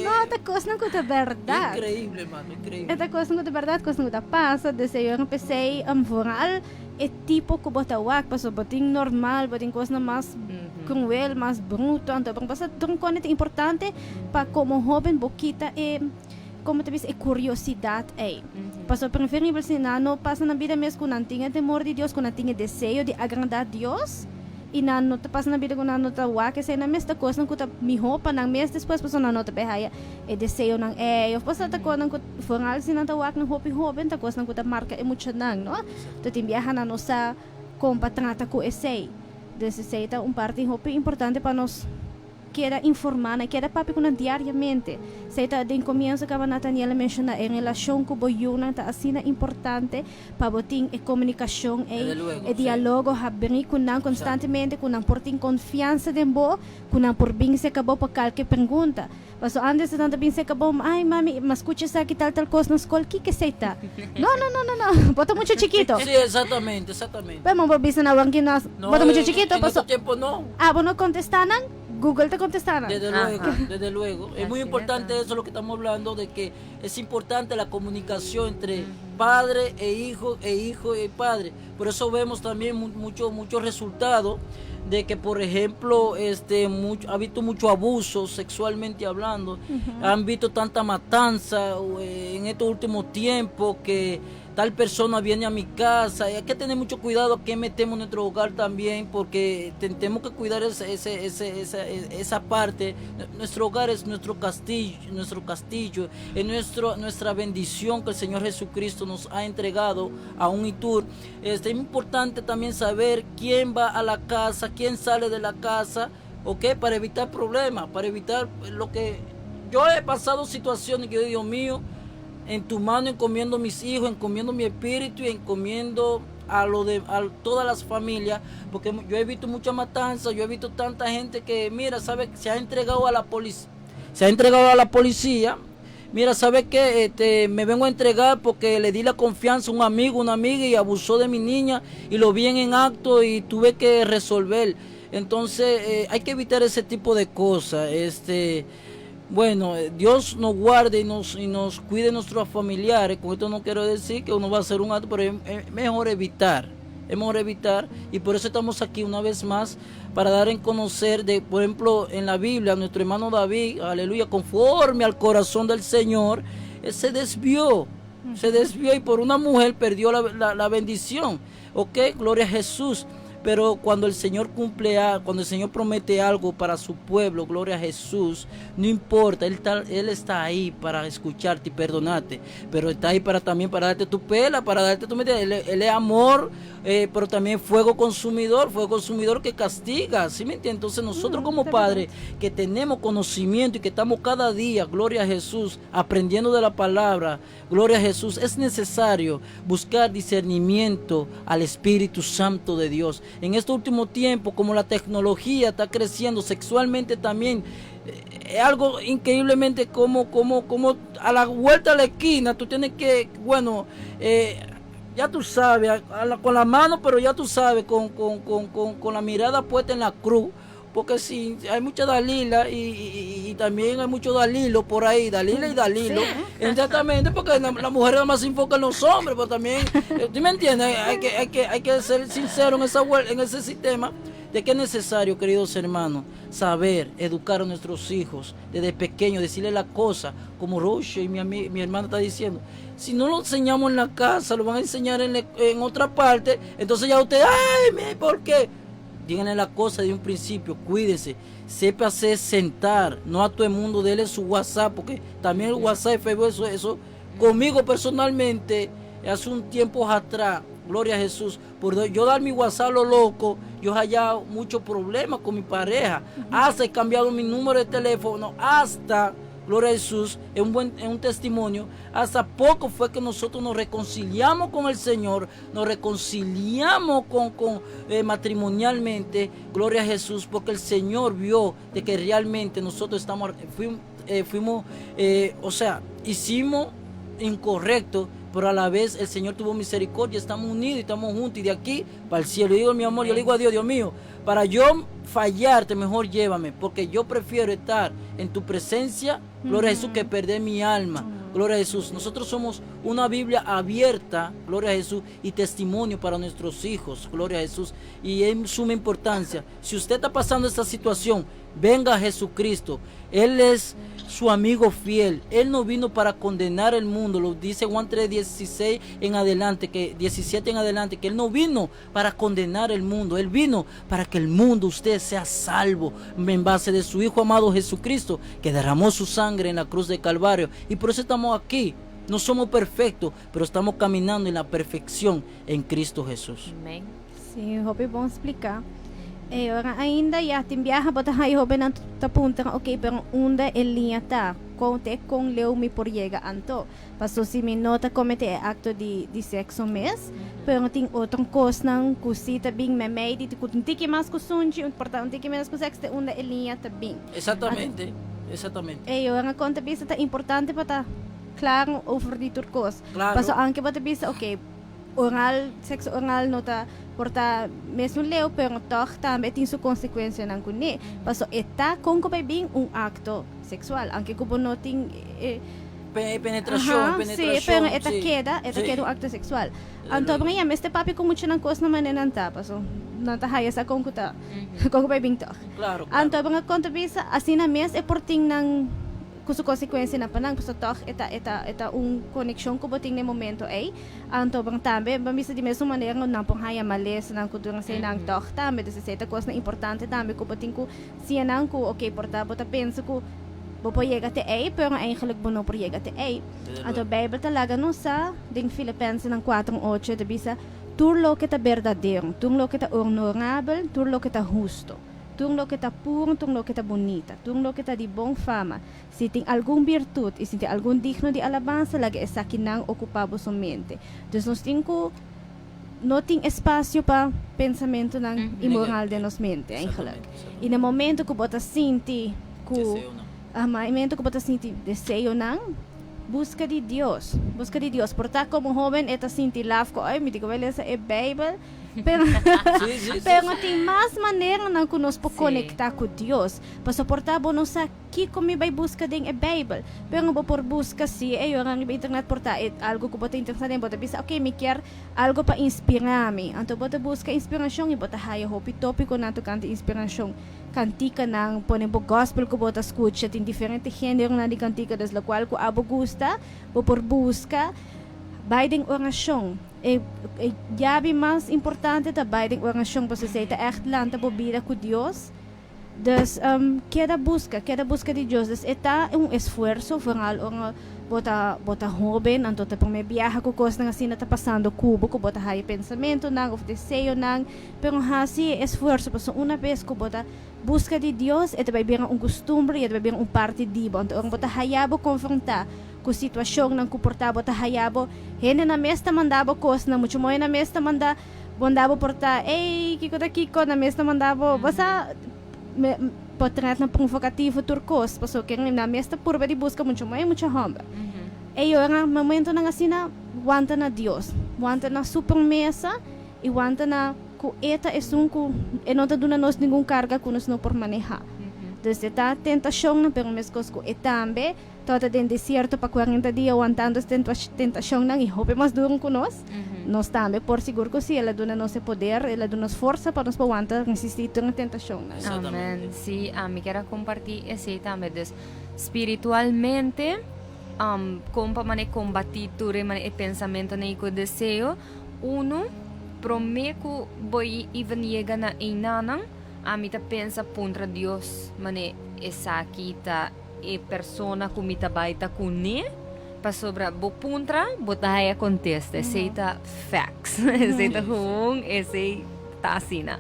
S1: No, ta kosnan ku ta bèrdat.
S2: Increíble, mano, increíble.
S1: E ta kosnan ku ta bèrdat, kosnan ku ta pasa, desde eu empecé vooral e tipo ku bo ta wak, paso bo tin normal, bo tin kosnan mas cruel, mas bruto, anto bom pasa dron kon ta importante pa komo hóben bo kita e, komo ta bisa, e kuriosidat ei. Paso preferibel si nan no pasa na bida mes ku nan tin temor di Dios, ku nan tin deseo di agradar Dios, i nan no ta pasa na bida ku nan no ta wak esei nan mes, ta kosnan ku ta mihó pa nan mes despues, paso nan no ta behaya e deseonan ei, of paso ta kosnan ku vooral si nan ta wak nan hopi hóben, ta kosnan ku ta marka e muchanan, no? Anto tin biaha nan no sa kon pa trata ku esei. Dus esei ta un parti hopi importante pa nos keda informá, na keda papia ku nan diariamente. Esei ta den komienso kaba Nathaniel a menshoná, e relashon ku bo yunan ta asina importante pa bo tin e komunikashon ei,
S2: Desde luego,
S1: e
S2: sí.
S1: diálogo habrí ku nan konstantemente, ku nan por tin konfiansa den bo, ku nan por bin serka bo pa kualke pregunta. Paso antes nan ta bin serka bo: "Ai mami, m'a skucha esaki tal tal kos na skol, kiko esei ta?" No, no, no, no, no, bo ta mucho chikito.
S2: Sí, exactamente, exactamente.
S1: Pero bo bisa na wanki nas,
S2: No,
S1: bo ta mucho chikito,
S2: en
S1: paso
S2: este tiempo no.
S1: Ah, bo no kontestá nan, Google ta kontestá nan.
S2: Desde luego, desde luego. Es muy
S3: Así
S2: importante
S3: es.
S2: Eso lo que estamos hablando, de que es importante la comunicación entre padre e hijo, e hijo e padre. Por eso vemos también mucho resultado de que, por ejemplo, ha visto mucho abuso sexualmente hablando, han visto tanta matanza en estos últimos tiempos, que tal persona viene a mi casa. Y hay que tener mucho cuidado a qué metemos en nuestro hogar también, porque tenemos que cuidar esa parte. Nuestro hogar es nuestro castillo, es nuestra bendición que el Señor Jesucristo nos ha entregado a un Itur. Es importante también saber quién va a la casa, quién sale de la casa, ¿ok? Para evitar problemas, para evitar lo que yo he pasado, situaciones que yo, Dios mío, en tu mano encomiendo mis hijos, encomiendo mi espíritu y encomiendo a todas las familias, porque yo he visto mucha matanza, yo he visto tanta gente que, mira, sabe, se ha entregado a la policía, se ha entregado a la policía. Mira, ¿sabe qué? Me vengo a entregar porque le di la confianza a un amigo, una amiga y abusó de mi niña y lo vi en acto y tuve que resolver. Entonces, hay que evitar ese tipo de cosas. Bueno, Dios nos guarde y nos cuide nuestros familiares. Con esto no quiero decir que uno va a hacer un acto, pero es mejor evitar. Es mejor evitar. Y por eso estamos aquí una vez más para dar en conocer, de, por ejemplo, en la Biblia, nuestro hermano David, aleluya, conforme al corazón del Señor, él se desvió. Se desvió y por una mujer perdió la bendición. Ok, gloria a Jesús. Pero cuando el Señor cumple, cuando el Señor promete algo para su pueblo, gloria a Jesús, no importa, Él está ahí para escucharte y perdonarte, pero está ahí para también para darte tu pela, para darte tu medida. Él es amor, pero también fuego consumidor que castiga, ¿sí me entiendes? Entonces nosotros como padres que tenemos conocimiento y que estamos cada día, gloria a Jesús, aprendiendo de la palabra, gloria a Jesús, es necesario buscar discernimiento al Espíritu Santo de Dios. En este último tiempo, como la tecnología está creciendo sexualmente también, es algo increíblemente como a la vuelta de la esquina tú tienes que, bueno, ya tú sabes, con la mano, pero ya tú sabes, con la mirada puesta en la cruz, porque si hay mucha Dalila y también hay mucho Dalilo por ahí, Dalila y Dalilo, exactamente, porque la mujer nada más se enfoca en los hombres, pero también, ¿tú me entiendes? Hay que ser sincero en ese sistema de que es necesario, queridos hermanos, saber educar a nuestros hijos desde pequeños, decirle la cosa, como Roche y mi hermano está diciendo. Si no lo enseñamos en la casa, lo van a enseñar en otra parte, entonces ya usted, ay, ¿por qué? Díganle la cosa de un principio, cuídese, sepa hacer sentar, no a todo el mundo déle su WhatsApp, porque también el WhatsApp, Facebook, eso, conmigo personalmente, hace un tiempo atrás, gloria a Jesús, por yo dar mi WhatsApp a lo loco, yo he hallado muchos problemas con mi pareja, hasta he cambiado mi número de teléfono, hasta, gloria a Jesús, es un testimonio, hasta poco fue que nosotros nos reconciliamos con el Señor, nos reconciliamos con matrimonialmente, gloria a Jesús, porque el Señor vio de que realmente nosotros fuimos, o sea, hicimos incorrecto, pero a la vez el Señor tuvo misericordia, estamos unidos y estamos juntos y de aquí para el cielo. Y digo, mi amor, yo le digo a Dios, Dios mío, para yo fallarte, mejor llévame, porque yo prefiero estar en tu presencia, gloria a Jesús, que perder mi alma. Gloria a Jesús. Nosotros somos una Biblia abierta, gloria a Jesús, y testimonio para nuestros hijos, gloria a Jesús. Y es suma importancia. Si usted está pasando esta situación, venga a Jesucristo. Él es su amigo fiel. Él no vino para condenar el mundo. Lo dice Juan 3, 16 en adelante, que 17 en adelante, que Él no vino para condenar el mundo. Él vino para que el mundo, usted sea salvo en base de su Hijo amado Jesucristo, que derramó su sangre en la cruz de Calvario. Y por eso estamos aquí. No somos perfectos, pero estamos caminando en la perfección en Cristo Jesús.
S3: Amèn.
S1: Si, hopi bon spliká. Ora ainda ya tin biaha bo ta haya hóbennan ta puntra, ok, pero unda e liña ta? Kon te kon leu mi por yega anto? Paso si mi no ta kometé akto di sekso mes, pero tin otro kosnan ku si ta bin meimei di ku un tiki mas ku sunchi, un por ta un tiki menos ku sekso, te unda e liña ta bin.
S2: Exactamente.
S1: Ora kon ta bisa ta importante pa ta klaro over di tur kos. Paso aunke bo ta bisa, ok, oral, sexo oral no ta por ta mesun leu, pero toch tambe tin su konsekuensianan kuné. Paso e ta kon ku bin un akto seksual, aunke ku bo no tin
S2: Penetrashon, penetrashon.
S1: Si, pero e ta keda, e ta keda un akto seksual. Anto, yeah, mester papia ku muchanan kos na manera nan ta, paso nan ta haya sa kon ku ta, kon ku bin toch. Anto, bang kon ta bisa, asina mes e por tin nan ku su konsekuensianan pa nan, paso toch e ta un konekshon ku bo tin na momento ei. Anto, bang tambe, ban bisa di mesmo manera nan por haya malesanan ku durante nan toch tambe, dus esei ta kos importante tambe ku bo tin ku siña nan ku, ok, por ta bo ta pensa ku bo por yega te ei, pero eigenlijk bo no por yega te ei. Anto Beibel ta laga nos sa den Filipensenan 4:8 ta bisa tur loke ta berdadero, tur loke ta honorabel, tur loke ta hustu, tur loke ta puro, tur loke ta bunita, tur loke ta di bon fama. Si tin algun virtut i si tin algun digno di alabansa, laga esakinan okupá boso mente. Dus nos tin ku no tin espasio pa pensamentunan inmoral den nos mente, eigenlijk. I na momento ku bo ta sinti ku
S2: Deseonan.
S1: Ah, momento ku bo ta sinti deseonan, buska di Dios, buska di Dios. Por ta komo hóben e ta sinti laf ku, ay, mi tin ku lesa e Beibel. Pero, pero tin mas maneranan ku nos por konektá ku Dios. Pasobra por ta bo no sa kiko mi bai buska den e Beibel. Pero bo por buska si e yoran riba internet por ta e algu ku bo ta interesá den. Bo ta bisa, oke, mi kier algu pa inspirá mi. Anto bo ta buska inspirashon i bo ta haya hopi tópikonan tokante inspirashon. Kantikanan, pone bo gospel ku bo ta skucha. Tin diferente géneronan di kantika, dus lokual ku abo gusta bo por buska. Bai den orashon. E yabi mas importante ta bai den orashon pasobra esei ta ègt lanta bo bida ku Dios. Dus keda buska, keda buska di Dios. Dus e ta un esfuerso, vooral ora bo ta bo ta hóben, anto ta promé biaha ku kosnan asina ta pasando ku bo, ku bo ta haya pensamentunan òf deseonan. Pero hasi e esfuerso pasobra una bes ku bo ta buska di Dios, e ta bai bira un kustumber i e ta bai bira un parti di bo. Anto ora bo ta haya bo konfrontá ku situashonnan ku por ta bo ta haya bo, hendenan mes ta manda bo kosnan, muchu moe nan mes ta manda manda bo por ta, ey, kiko ta kiko, nan mes ta manda bo, bo sa, potretnan provokativo tur kos, pasobra ke nan mes ta purba di buska muchu moe muchu hòmber. Ey ora momentonan asina, wanta na Dios, wanta na su promesa i wanta na ku e ta esun ku e no ta duna nos ningun karga ku nos no por manehá. Dus e ta tentashonnan, pero meskos ku e tambe Tabata den desierto pa cuarenta dia wantando es tentacionnan y hopi mas duro cu nos. Nos tambe por sigur cu si El a duna nos e poder, El a duna nos forsa pa nos por wanta, resisti tur e tentacionnan.
S3: Amen. Si, ami kier a comparti esey tambe. Dus, spiritualmente, con pa mane combati tur e mane e pensamentonan y cu deseo, uno, prome cu bo even yega na einanan, ami ta pensa puntra Dios mane esaki ta E persona ku mi ta bai ta kuné, pasobra bo puntra, bo ta haya kontesta. Esei ta facts. Esei ta gewoon, esei ta asina.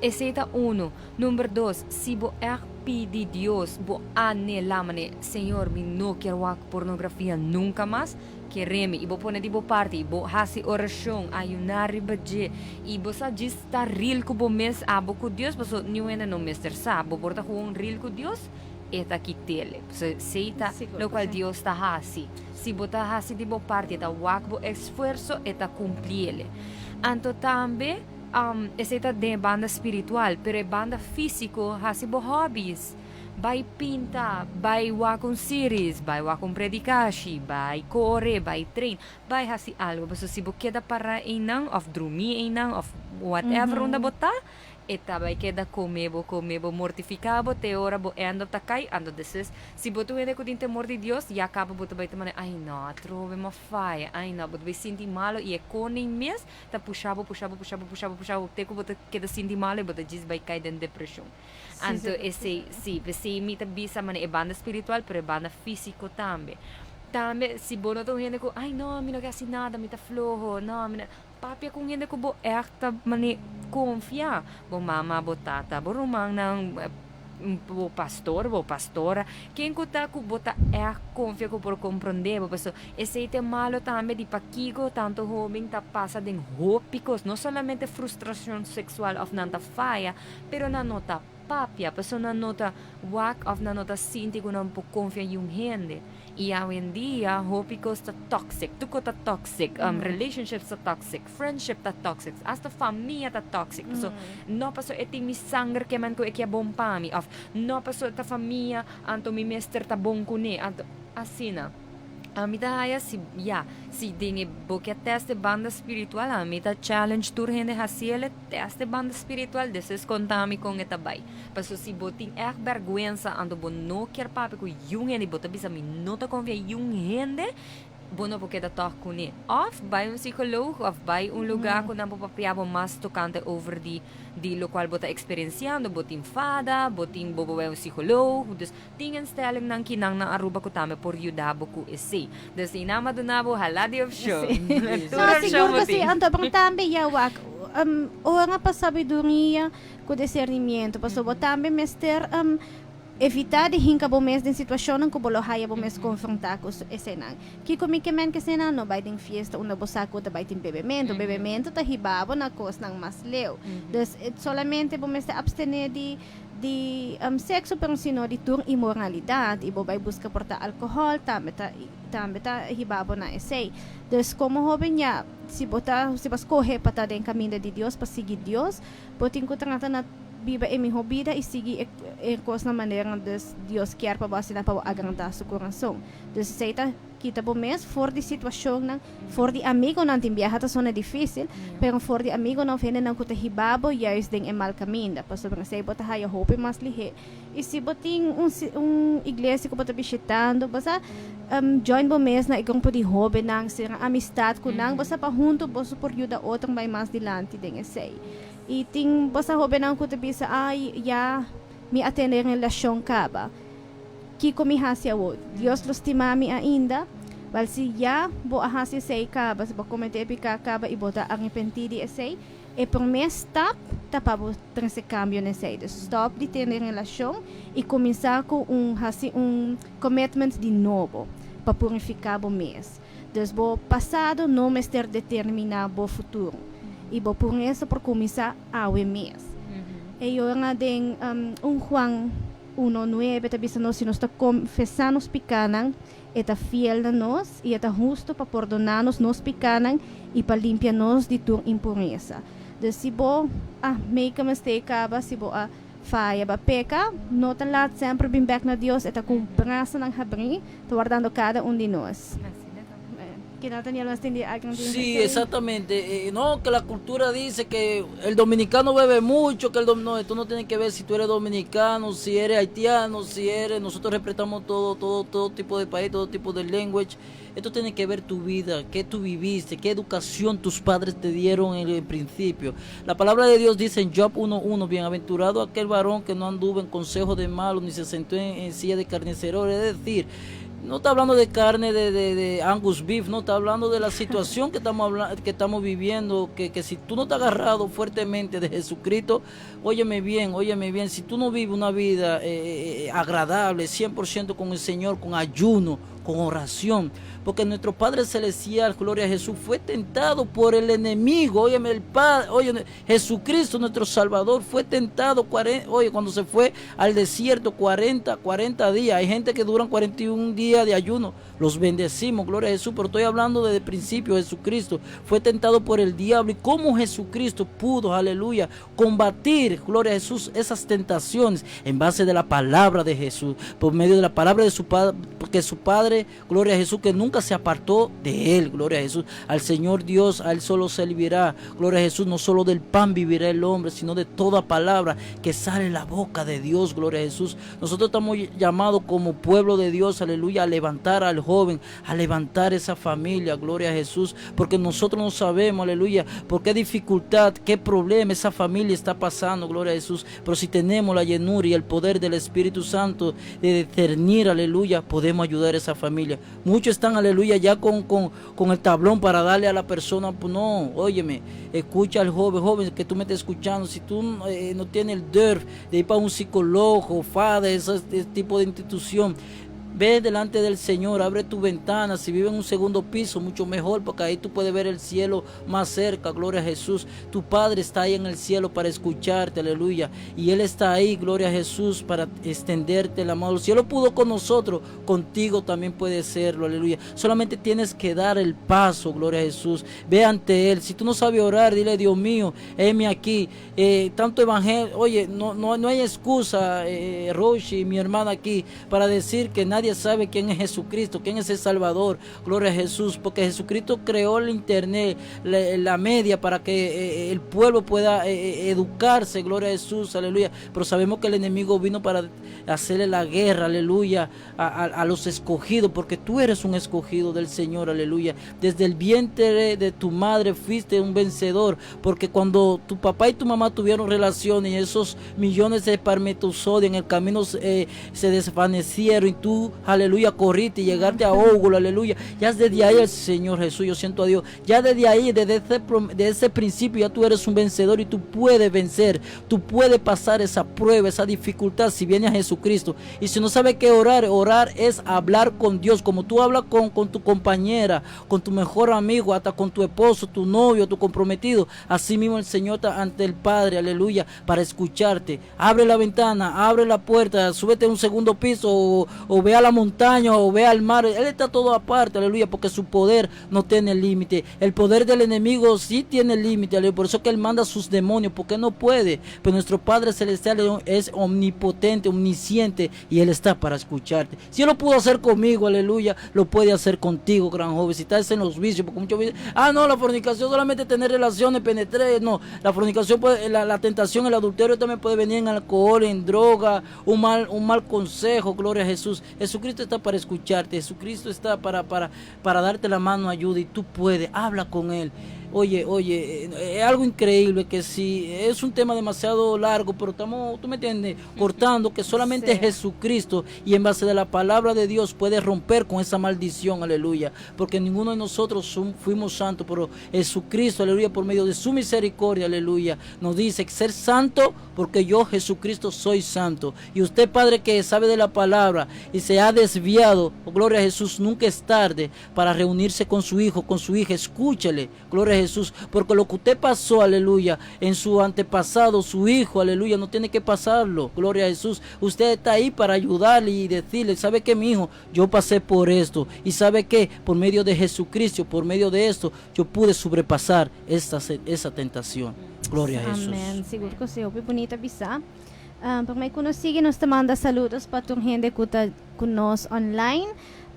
S3: Esei ta unu. Number dos, si bo ègt pidi Dios, bo anhelá manera, Señor, mi no kier wak pornografia nunka mas, Kere mi, i bo pone di bo parti, i bo hasi orashon, ayuná riba dje, i bo sa djis ta ril ku bo mes, abo ku Dios, pasobra niun hende no mester sa, bo por ta gewoon ril ku Dios, e ta kit'el. Pasobra esei ta lokual Dios ta hasi. Si bo ta hasi di bo parti, e ta wak bo esfuerso, e ta kumpliel. Anto tambe, esei ta den e banda spiritual, pero e banda físiko, hasi bo hòbis. Bai pinta, bai wak un series, bai wak un predikashi, bai kore, bai train, bai hasi algo. Pasobra si bo keda para einan of drumi einan of whatever unda bo ta, e ta bai keda kome bo, kome bo, mortifiká bo te ora bo end up ta kai. Anto despues si bo ta un hende ku tin temor di Dios, ya kaba bo ta bai ta manda, ai no, atrobe mi a faya, ai no, bo ta bai sinti malo i e koning mes ta pusha bo, pusha bo, pusha bo, pusha bo, pusha bo te ku bo ta keda sinti malo i bo ta djis bai kai den depreshon. Anto esei, sí, p'esei mi ta bisa manera e banda spiritual, pero e banda físiko tambe. Tambe si bo no ta un hende ku, ai no, mi no ke hasi nada, mi ta floho, no, mi no, papia ku un hende ku bo ègt ta manera konfia, bo mama, bo tata, bo rumannan, bo pastor, bo pastora, ken ku ta ku bo ta ègt konfia ku por komprondé bo, pasobra esei ta e malo tambe di pakiko tantu hóben ta pasa den hopi kos, no solamente frustrashon seksual òf nan ta faya, Pero nan no ta papia, pasobra nan no ta wak of nan no ta sinti ku nan por konfia yun hende. I awendia hopi kos ta toxic, tur kos ta toxic, relationships ta toxic, friendship ta toxic, asta famia ta toxic. Pasobra no pasobra e tin mi sanger ke men ku e ke bon pa mi, of no pasobra ta famia anto mi mester ta bon kuné, anto asina. Ami ta haya si, ya, si den e bo ke test e banda spiritual, ami ta challenge tur hende hasiel e test e banda spiritual, despues konta mi kon e ta bai. Paso si bo tin ègt bèrgwensa anto bo no kier papia ku yun hende, bo ta bisa mi no ta konfia yun hende, bo no por keda tòg kuné. Òf bai un psikoloog òf bai un lugá ku nan por papia bo mas tokante over di di lokual bo ta eksperensiando, bo tin fada, bo tin bo por bai un psikoloog, dus Tin instellingnan kinan na Aruba ku tambe por yuda bo ku esei. Dus i nan a duna bo hala di opshon. Tur
S1: No,
S3: opshon
S1: sigur
S3: bo
S1: ku si.
S3: tin.
S1: Anto pero tambe ya wak ora pa sabiduria ku discernimiento. Pasobra bo tambe mester evita di hinka bo mes den situashonnan ku bo lo haya bo mes konfrontá ku eseinan. Kiko mi ke men ku eseinan? No bai den fiesta unda bo sa ku ta bai tin bebementu. Bebementu ta hiba bo na kosnan mas leu. Dus solamente bo mester abstené di. di sexo, pero sino di tur inmoralidad. Y bo bay busca por ta alcohol, tambe ta hiba bo na esey. Dus como hoben ya, si bo scoge pa ta den caminda di Dios, pa sigui Dios, bo tin cu trata na biba e miho bida y sigui e cos na manera dus Dios kier pa bo, asina pa agrada su curason. Dus esey ta kita bo mes for di situacion nan, for di amigo nan. Tin biaha ta sona dificil, pero for di amigo nan, hende nan cu ta hiba bo juist den e mal caminda, pasobra esey bo ta haya hopi mas lihe. Y si bo tin un iglesia cu bo ta bishitando, bo sa, join bo mes na e grupo di hobennan, sera amistad cu nan, bo sa, pa hunto bo por yuda otro bay mas dilanti den esey. Y tin, bo sa, hobennan cu ta bisa: "Ay, ya mi a tene relacion caba. Kico mi hasi awo? Dios lo stima mi ainda?" Wel, si ya bo a hasi esey caba, si bo comete pica caba y bo ta arepenti di esey, e prome stap ta pa bo trece cambio n'esey. Dus stop di tene relacion y cuminsa cu un hasi un commitment di nobo pa purifica bo mes. Dus bo pasado no mester determina bo futuro. Y bo puresa por cuminsa awe mes. E ora den 1 Juan 1:9 ta bisa nos: si nos ta confesa nos picanan, e ta fiel na nos y e ta husto pa pordona nos nos picanan y pa limpia nos di tur impuresa. Dus si bo a make a mistake caba, si bo a faya, bo a peca, no ta laat, semper bin back na Dios. E ta cu brasanan habri, ta wardando cada un di nos.
S3: Asina ta.
S1: Que Nathaniel nos tin di algo di
S2: Sí, exactamente. No, que la cultura dice que el dominicano bebe mucho, que no, esto no tiene que ver si tú eres dominicano, si eres haitiano, si eres, nosotros respetamos todo, todo, todo tipo de país, todo tipo de language. Esto tiene que ver tu vida, qué tú viviste, qué educación tus padres te dieron en el principio. La palabra de Dios dice en Job 1.1: "Bienaventurado aquel varón que no anduvo en consejo de malo, ni se sentó en silla de carnicero". Es decir, no está hablando de carne de Angus beef, no está hablando de la situación que estamos viviendo, que si tú no te has agarrado fuertemente de Jesucristo, óyeme bien, si tú no vives una vida agradable, 100% con el Señor, con ayuno, con oración, porque nuestro Padre Celestial, gloria a Jesús, fue tentado por el enemigo. Óyeme, el Padre, óyeme, Jesucristo, nuestro Salvador, fue tentado, oye, cuando se fue al desierto 40, 40 días. Hay gente que duran 41 días de ayuno, los bendecimos, gloria a Jesús, pero estoy hablando desde el principio. Jesucristo fue tentado por el diablo y cómo Jesucristo pudo, aleluya, combatir, gloria a Jesús, esas tentaciones en base de la palabra de Jesús, por medio de la palabra de su Padre, porque su Padre, gloria a Jesús, que nunca se apartó de él, gloria a Jesús. Al Señor Dios, a él solo servirá, gloria a Jesús. No solo del pan vivirá el hombre, sino de toda palabra que sale de la boca de Dios, gloria a Jesús. Nosotros estamos llamados como pueblo de Dios, aleluya, a levantar al joven, a levantar esa familia, gloria a Jesús, porque nosotros no sabemos, aleluya, por qué dificultad, qué problema esa familia está pasando, gloria a Jesús. Pero si tenemos la llenura y el poder del Espíritu Santo de discernir, aleluya, podemos ayudar a esa familia. Muchos están, aleluya, ya con el tablón para darle a la persona. Pues no, óyeme, escucha al joven, joven que tú me estás escuchando, si tú no tienes el durf de ir para un psicólogo, FADE, ese tipo de institución, ve delante del Señor, abre tu ventana. Si vive en un segundo piso, mucho mejor, porque ahí tú puedes ver el cielo más cerca. Gloria a Jesús. Tu Padre está ahí en el cielo para escucharte, aleluya. Y Él está ahí, gloria a Jesús, para extenderte la mano. Si Él lo pudo con nosotros, contigo también puede serlo, aleluya. Solamente tienes que dar el paso, gloria a Jesús. Ve ante Él. Si tú no sabes orar, dile: "Dios mío, heme aquí". Tanto evangelio, oye, no, no, no hay excusa, Roshi, mi hermana aquí, para decir que nadie sabe quién es Jesucristo, quién es el Salvador. Gloria a Jesús, porque Jesucristo creó el internet, la media, para que el pueblo pueda educarse. Gloria a Jesús, aleluya. Pero sabemos que el enemigo vino para hacerle la guerra, aleluya, a los escogidos, porque tú eres un escogido del Señor, aleluya. Desde el vientre de tu madre fuiste un vencedor, porque cuando tu papá y tu mamá tuvieron relaciones y esos millones de espermatozoides en el camino se desvanecieron y tú tú, aleluya, corriste y llegaste a Ógulo, aleluya. Ya desde ahí el Señor Jesús, yo siento a Dios, ya desde ahí, desde ese principio, ya tú eres un vencedor y tú puedes vencer, tú puedes pasar esa prueba, esa dificultad si vienes a Jesucristo. Y si no sabes qué orar, orar es hablar con Dios, como tú hablas con tu compañera, con tu mejor amigo, hasta con tu esposo, tu novio, tu comprometido. Así mismo el Señor está ante el Padre, aleluya, para escucharte. Abre la ventana, abre la puerta, súbete a un segundo piso o ve a la montaña o ve al mar. Él está todo aparte, aleluya, porque su poder no tiene límite. El poder del enemigo sí tiene límite, aleluya. Por eso que él manda a sus demonios, porque no puede. Pero nuestro Padre Celestial es omnipotente, omnisciente, y Él está para escucharte. Si Él lo pudo hacer conmigo, aleluya, lo puede hacer contigo, gran joven. Si estás en los vicios, porque muchos dicen: "Ah, no, la fornicación solamente tener relaciones, penetrar". No, la fornicación, puede, la tentación, el adulterio también puede venir en alcohol, en droga, un mal consejo, gloria a Jesús. Jesucristo está para escucharte, Jesucristo está para darte la mano, ayuda, y tú puedes, habla con Él. Oye, oye, es algo increíble que si es un tema demasiado largo, pero estamos, tú me entiendes, cortando que solamente Jesucristo y en base de la palabra de Dios puede romper con esa maldición, aleluya, porque ninguno de nosotros fuimos santos, pero Jesucristo, aleluya, por medio de su misericordia, aleluya, nos dice ser santo porque yo, Jesucristo, soy santo. Y usted, Padre, que sabe de la palabra y se ha desviado, oh, gloria a Jesús, nunca es tarde para reunirse con su hijo, con su hija, escúchele, gloria a Jesús, porque lo que usted pasó, aleluya, en su antepasado, su hijo, aleluya, no tiene que pasarlo, gloria a Jesús. Usted está ahí para ayudarle y decirle: "¿Sabe que, mi hijo? Yo pasé por esto y sabe que por medio de Jesucristo, por medio de esto, yo pude sobrepasar esa tentación". Gloria a Jesús.
S1: Amèn. Sigur ku sí, bunita bisa. Pa mi ku sigui nos manda saludos pa tur hende ku ta ku nos online,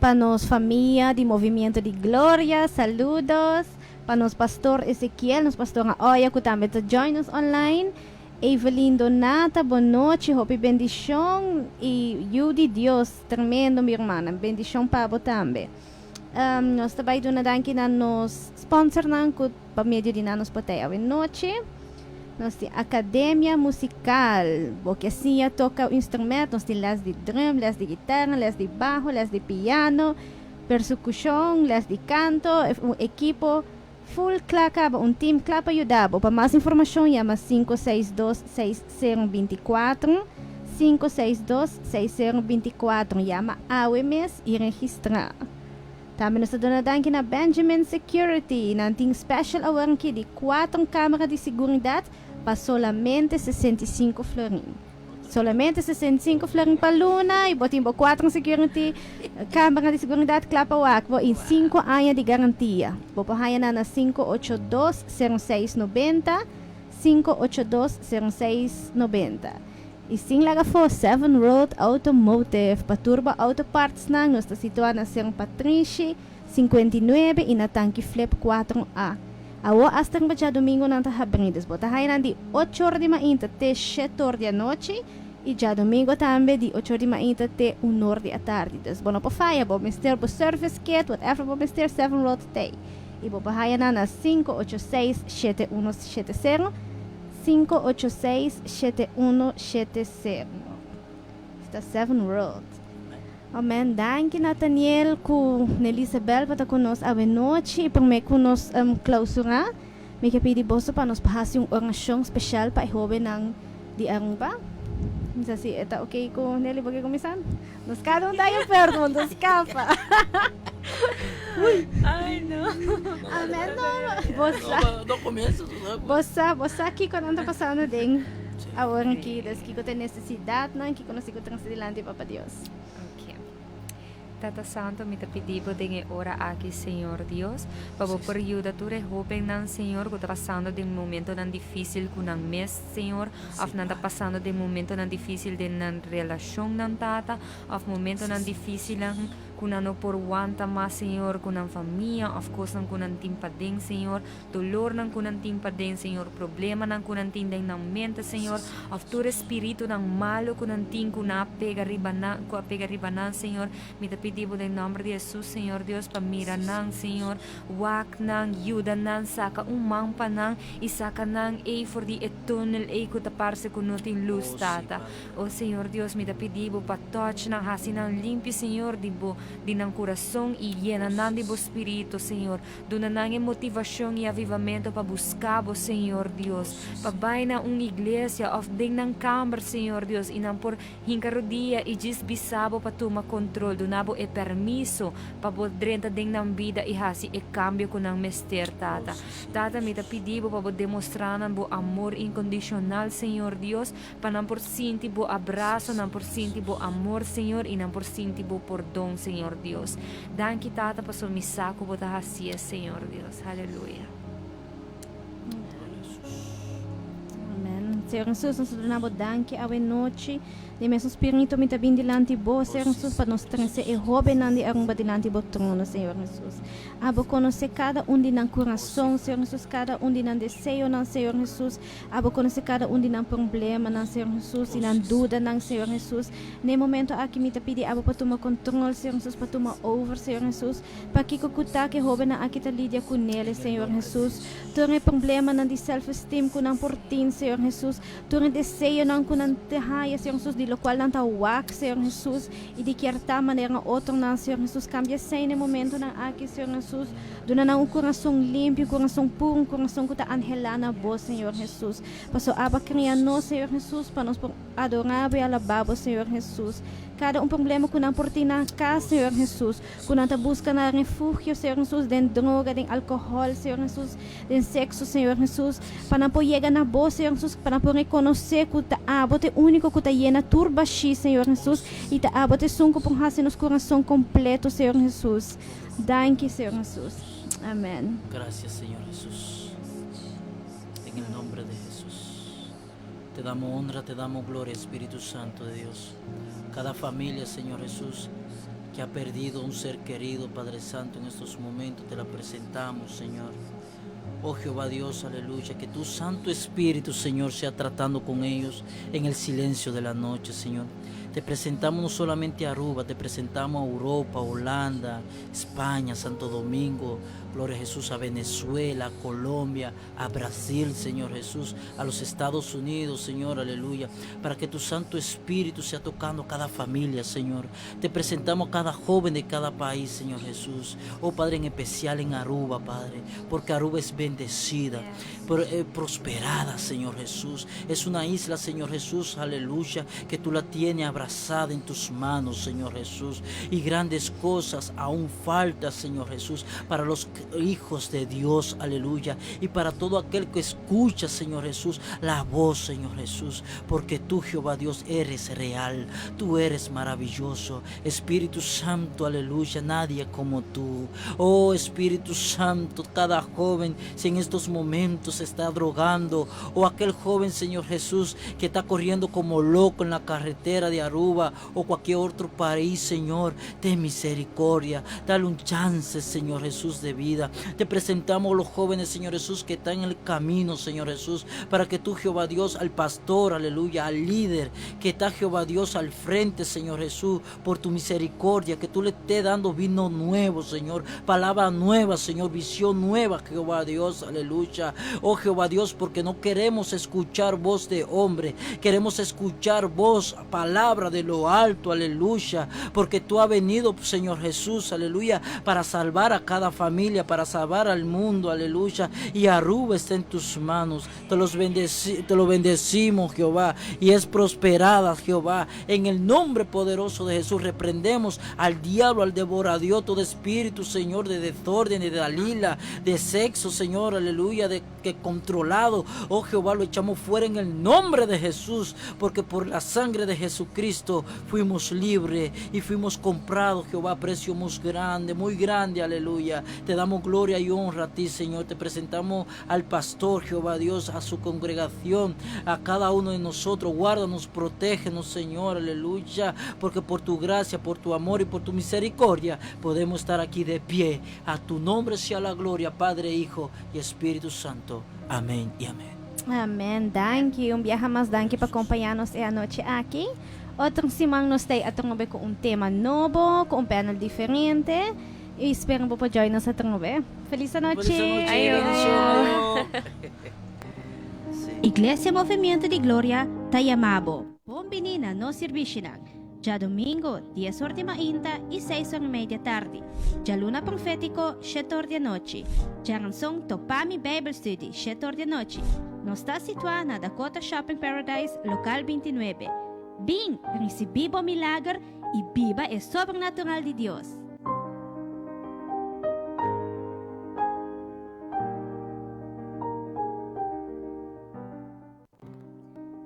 S1: pa nos famia di Movimiento di Gloria, saludos, pa nos pastor Ezequiel, nos pastor Oya ku tambe ta join us online. Evelyn Donata, bon nochi, hopi bendishon i yu di Dios, tremendo, mi ruman, bendishon pa bo tambe. Nos tambe ta duna danki na nos sponsor nan ku pa medio di nan nos por t'ei anochi. Nos tin Akademia Musikal, bo ke siña toka instrumento, nos tin les di drum, les di guitara, les di bajo, les di piano, perkushon, les di kanto, un ekipo full kla, un team kla pa yuda. Pa mas informashon, yama 562-6024, 562-6024, yama awe mes i registrá. Tambe nos ta duna danki na Benjamin Security, nan tin special awor di kuater kamera di seguridat pa solamente 65 florin. Solamente 65 florin pa luna i bo tin kuater security, kamera di seguridat kla pa wak, i 5 aña di garantia. Bo por na 582 0690, 582 0690. I sin laga afó Seven Road Automotive, pa tur bo auto parts nan, nos ta situá na San Patricio 59 i na Tanki Flip 4A. Awo hasta djadumingu nan ta habrí, bo ta haya di 8 or di mainta te 7 or di anochi i djadumingu tambe di 8 or di mainta te 1 or di atardi. Dus bo no por faya, bo mester bo service kit, whatever bo mester, Seven Road t'ei. I bo por haya na 586 7170, 586-7170. Ta Seven Road. Amèn. Danki, Nathaniel, ku Elisabel pa ta ku nos anochi i pa mi ku nos klousurá. Mi ke pidi boso pa nos hasi un orashon spesial pa e hóbennan di Aruba. No sa si ta ok ku Nelly, bo ke kuminsá? Nos kada un ta enfermo, no skapa.
S3: Ai, no.
S1: Amèn, no. Bosa.
S2: No, no comienza, tú sabes.
S1: Bosa, bosa kiko nan ta pasando den awor aki, dus kiko ta nesesidat nan, kiko nos ku trese dilanti Papa Dios.
S3: Ok. Tata Santo, mi ta pidi bo den e ora aki, Señor Dios, pa bo por yuda tur e hóbennan, Señor, ku ta pasando den momentonan difísil ku nan mes, Señor, òf nan ta pasando den momentonan difísil den nan relashon nan, Tata, òf momentonan difísil. ku nan no por wanta mas, Señor, ku nan famia òf kosnan ku nan tin paden, Señor, dolornan ku nan tin paden, Señor, problemanan ku nan tin den nan mente, Señor, òf tur e spiritunan malu ku nan tin ku nan a pega riba nan, ku a pega riba nan, Señor. Mi ta pidi Bo den nòmber di Hesus, Señor Dios, pa mira nan, Señor, wak nan, yuda nan, saka un man pa nan i saka nan ei for di e túnel ei ku ta parse ku no tin lus, Tata. O Señor Dios, mi ta pidi Bo pa touch nan, hasi nan limpi, Señor, di Bo, di nan kurason i yena nan di Bo Spiritu, Señor. Duna nan e motivashon i avivamentu pa buska Bo, Señor Dios, pa bai na un iglesia òf den nan kamber, Señor Dios, i nan por hinka rodia i djis bisa Bo pa tuma kontrol. Duna Bo e permiso pa Bo drenta den nan bida i hasi e kambio ku nan mester, Tata. Tata, mi ta pidi Bo pa Bo demostrá nan Bo amor inkondishonal, Señor Dios, Pa nan por sinti bo abraso, nan por sinti bo amor, Señor, i nan por sinti bo pordon, Señor Dios. Danki, Tata, pasobra mi sa ku bo ta hasié, Señor Dios. Aleluya.
S1: Amen. Señor Jesus, nos ta duna bo danki awe nochi. Den mesun spiritu mi ta bin dilanti bo, Señor Jesus, pa nos trese e hobennan di Aruba dilanti bo trono, Señor Jesus. Abo konosé kada un di nan kurason, Señor Jesus, kada un di nan deseonan, Señor Jesus. Abo konosé kada un di nan problemanan, Señor Hesus, i nan dudanan, Señor Hesus. Na e momento aki mi ta pidi Abo pa tuma kontrol, Señor Hesus, pa tuma over, Señor Hesus. Pakiko ku ta ku e hóbennan aki ta lidia ku nele, Señor Hesus? Tur e problemanan di self-esteem ku nan por tin, Señor Hesus. Tur e deseonan ku nan ta haya, Señor Hesus, di lokual nan ta wak, Señor Hesus, i di kier ta manera otronan, Señor Hesus. Kambia esei na e momentonan aki, Señor Hesus. Duna nan un kurason limpi, un kurason puru, un kurason ku ta anhelá na Bo, Señor Hesus. Paso Abo a kria nos, Señor Hesus, pa nos por adorá Bo i alabá Bo, Señor Hesus. Kada un problema ku nan por tin na kas, Señor Hesus, ku nan ta buska na refugio, Señor Hesus, den droga, den alkohòl, Señor Hesus, den sekso, Señor Hesus, pa nan por yega na Bo, Señor Hesus, pa nan por rekonosé ku ta Abo ta e úniko ku ta yena tur bashí, Señor Hesus, i ta Abo ta esun ku por hasi nos kurason kompleto, Señor Hesus. Danki Señor Jesús. Amén.
S2: Gracias Señor Jesús. En el nombre de Jesús. Te damos honra, te damos gloria, Espíritu Santo de Dios. Cada familia, Señor Jesús, que ha perdido un ser querido, Padre Santo, en estos momentos te la presentamos, Señor. Oh Jehová Dios, aleluya, que tu Santo Espíritu, Señor, sea tratando con ellos en el silencio de la noche, Señor. Te presentamos no solamente a Aruba, te presentamos a Europa, Holanda, España, Santo Domingo, Gloria a Jesús, a Venezuela, a Colombia, a Brasil, Señor Jesús, a los Estados Unidos, Señor, aleluya, para que tu Santo Espíritu sea tocando cada familia, Señor. Te presentamos a cada joven de cada país, Señor Jesús. Oh Padre, en especial en Aruba, Padre, porque Aruba es bendecida, eh, prosperada, Señor Jesús. Es una isla, Señor Jesús, aleluya, que tú la tienes abrazada en tus manos, Señor Jesús. Y grandes cosas aún faltan, Señor Jesús, para los hijos de Dios, aleluya. Y para todo aquel que escucha, Señor Jesús, la voz, Señor Jesús, porque tú, Jehová Dios, eres real, tú eres maravilloso. Espíritu Santo, aleluya, nadie como tú. Oh Espíritu Santo, cada joven, si en estos momentos se está drogando, o aquel joven, Señor Jesús, que está corriendo como loco en la carretera de Aruba o cualquier otro país, Señor, ten misericordia, dale un chance, Señor Jesús, de vida. Te presentamos los jóvenes, Señor Jesús, que están en el camino, Señor Jesús, para que tú, Jehová Dios, al pastor, aleluya, al líder, que está, Jehová Dios, al frente, Señor Jesús, por tu misericordia, que tú le estés dando vino nuevo, Señor, palabra nueva, Señor, visión nueva, Jehová Dios, aleluya. Oh Jehová Dios, porque no queremos escuchar voz de hombre, queremos escuchar voz, palabra de lo alto, aleluya, porque tú has venido, Señor Jesús, aleluya, para salvar a cada familia, para salvar al mundo, aleluya, y Aruba está en tus manos. Te, los te lo bendecimos, Jehová, y es prosperada, Jehová. En el nombre poderoso de Jesús reprendemos al diablo, al devorador, todo espíritu, Señor, de desorden, de Dalila, de sexo, Señor, aleluya, de que controlado. Oh Jehová, lo echamos fuera en el nombre de Jesús, porque por la sangre de Jesucristo. Jesucristo fuimos libres y fuimos comprados, Jehová, a precio muy grande, muy grande, aleluya. Te damos gloria y honra a ti, Señor. Te presentamos al pastor, Jehová Dios, a su congregación, a cada uno de nosotros. Guárdanos, protégenos, Señor, aleluya, porque por tu gracia, por tu amor y por tu misericordia podemos estar aquí de pie. A tu nombre sea la gloria, Padre, Hijo y Espíritu Santo. Amén y amén.
S1: Amèn. Danki. Un biaha mas danki pa kompañá nos e anochi aki. Otro siman nos ta atrobe ku un tema nobo, ku un panel diferente. I spera bo por join nos atrobe. Felis anochi.
S2: Felis anochi.
S3: Ayo.
S2: Bendishon. Ayo. Sí.
S1: Iglesia Movimiento di Gloria ta yama bo. Bon bini na nos servishinan. Djadumingu, dies or di mainta i seis or i mei di atardi. Djaluna Profétiko, shete or di anochi. Djaranson Topa Mi Bijbelstudie, shete or di anochi. Nos ta situá na Dakota Shopping Paradise, lokal 29. Bin, risibí bo milager i biba e sobrenatural di Dios!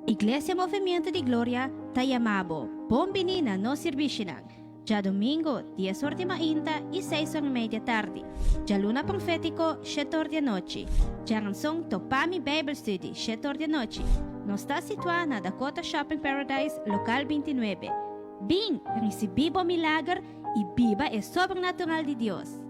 S1: Iglesia Movimiento di Gloria ta yama bo bon bini na nos sirbishinan, djadumingu dies or di mainta i seis or i mei di atardi, djaluna profétiko shete or di anochi, djaranson Topa Mi Bijbelstudie shete or di anochi. Nos ta situá na Dakota Shopping Paradise, lokal 29. Bin, risibí bo milager i biba e sobrenatural di Dios!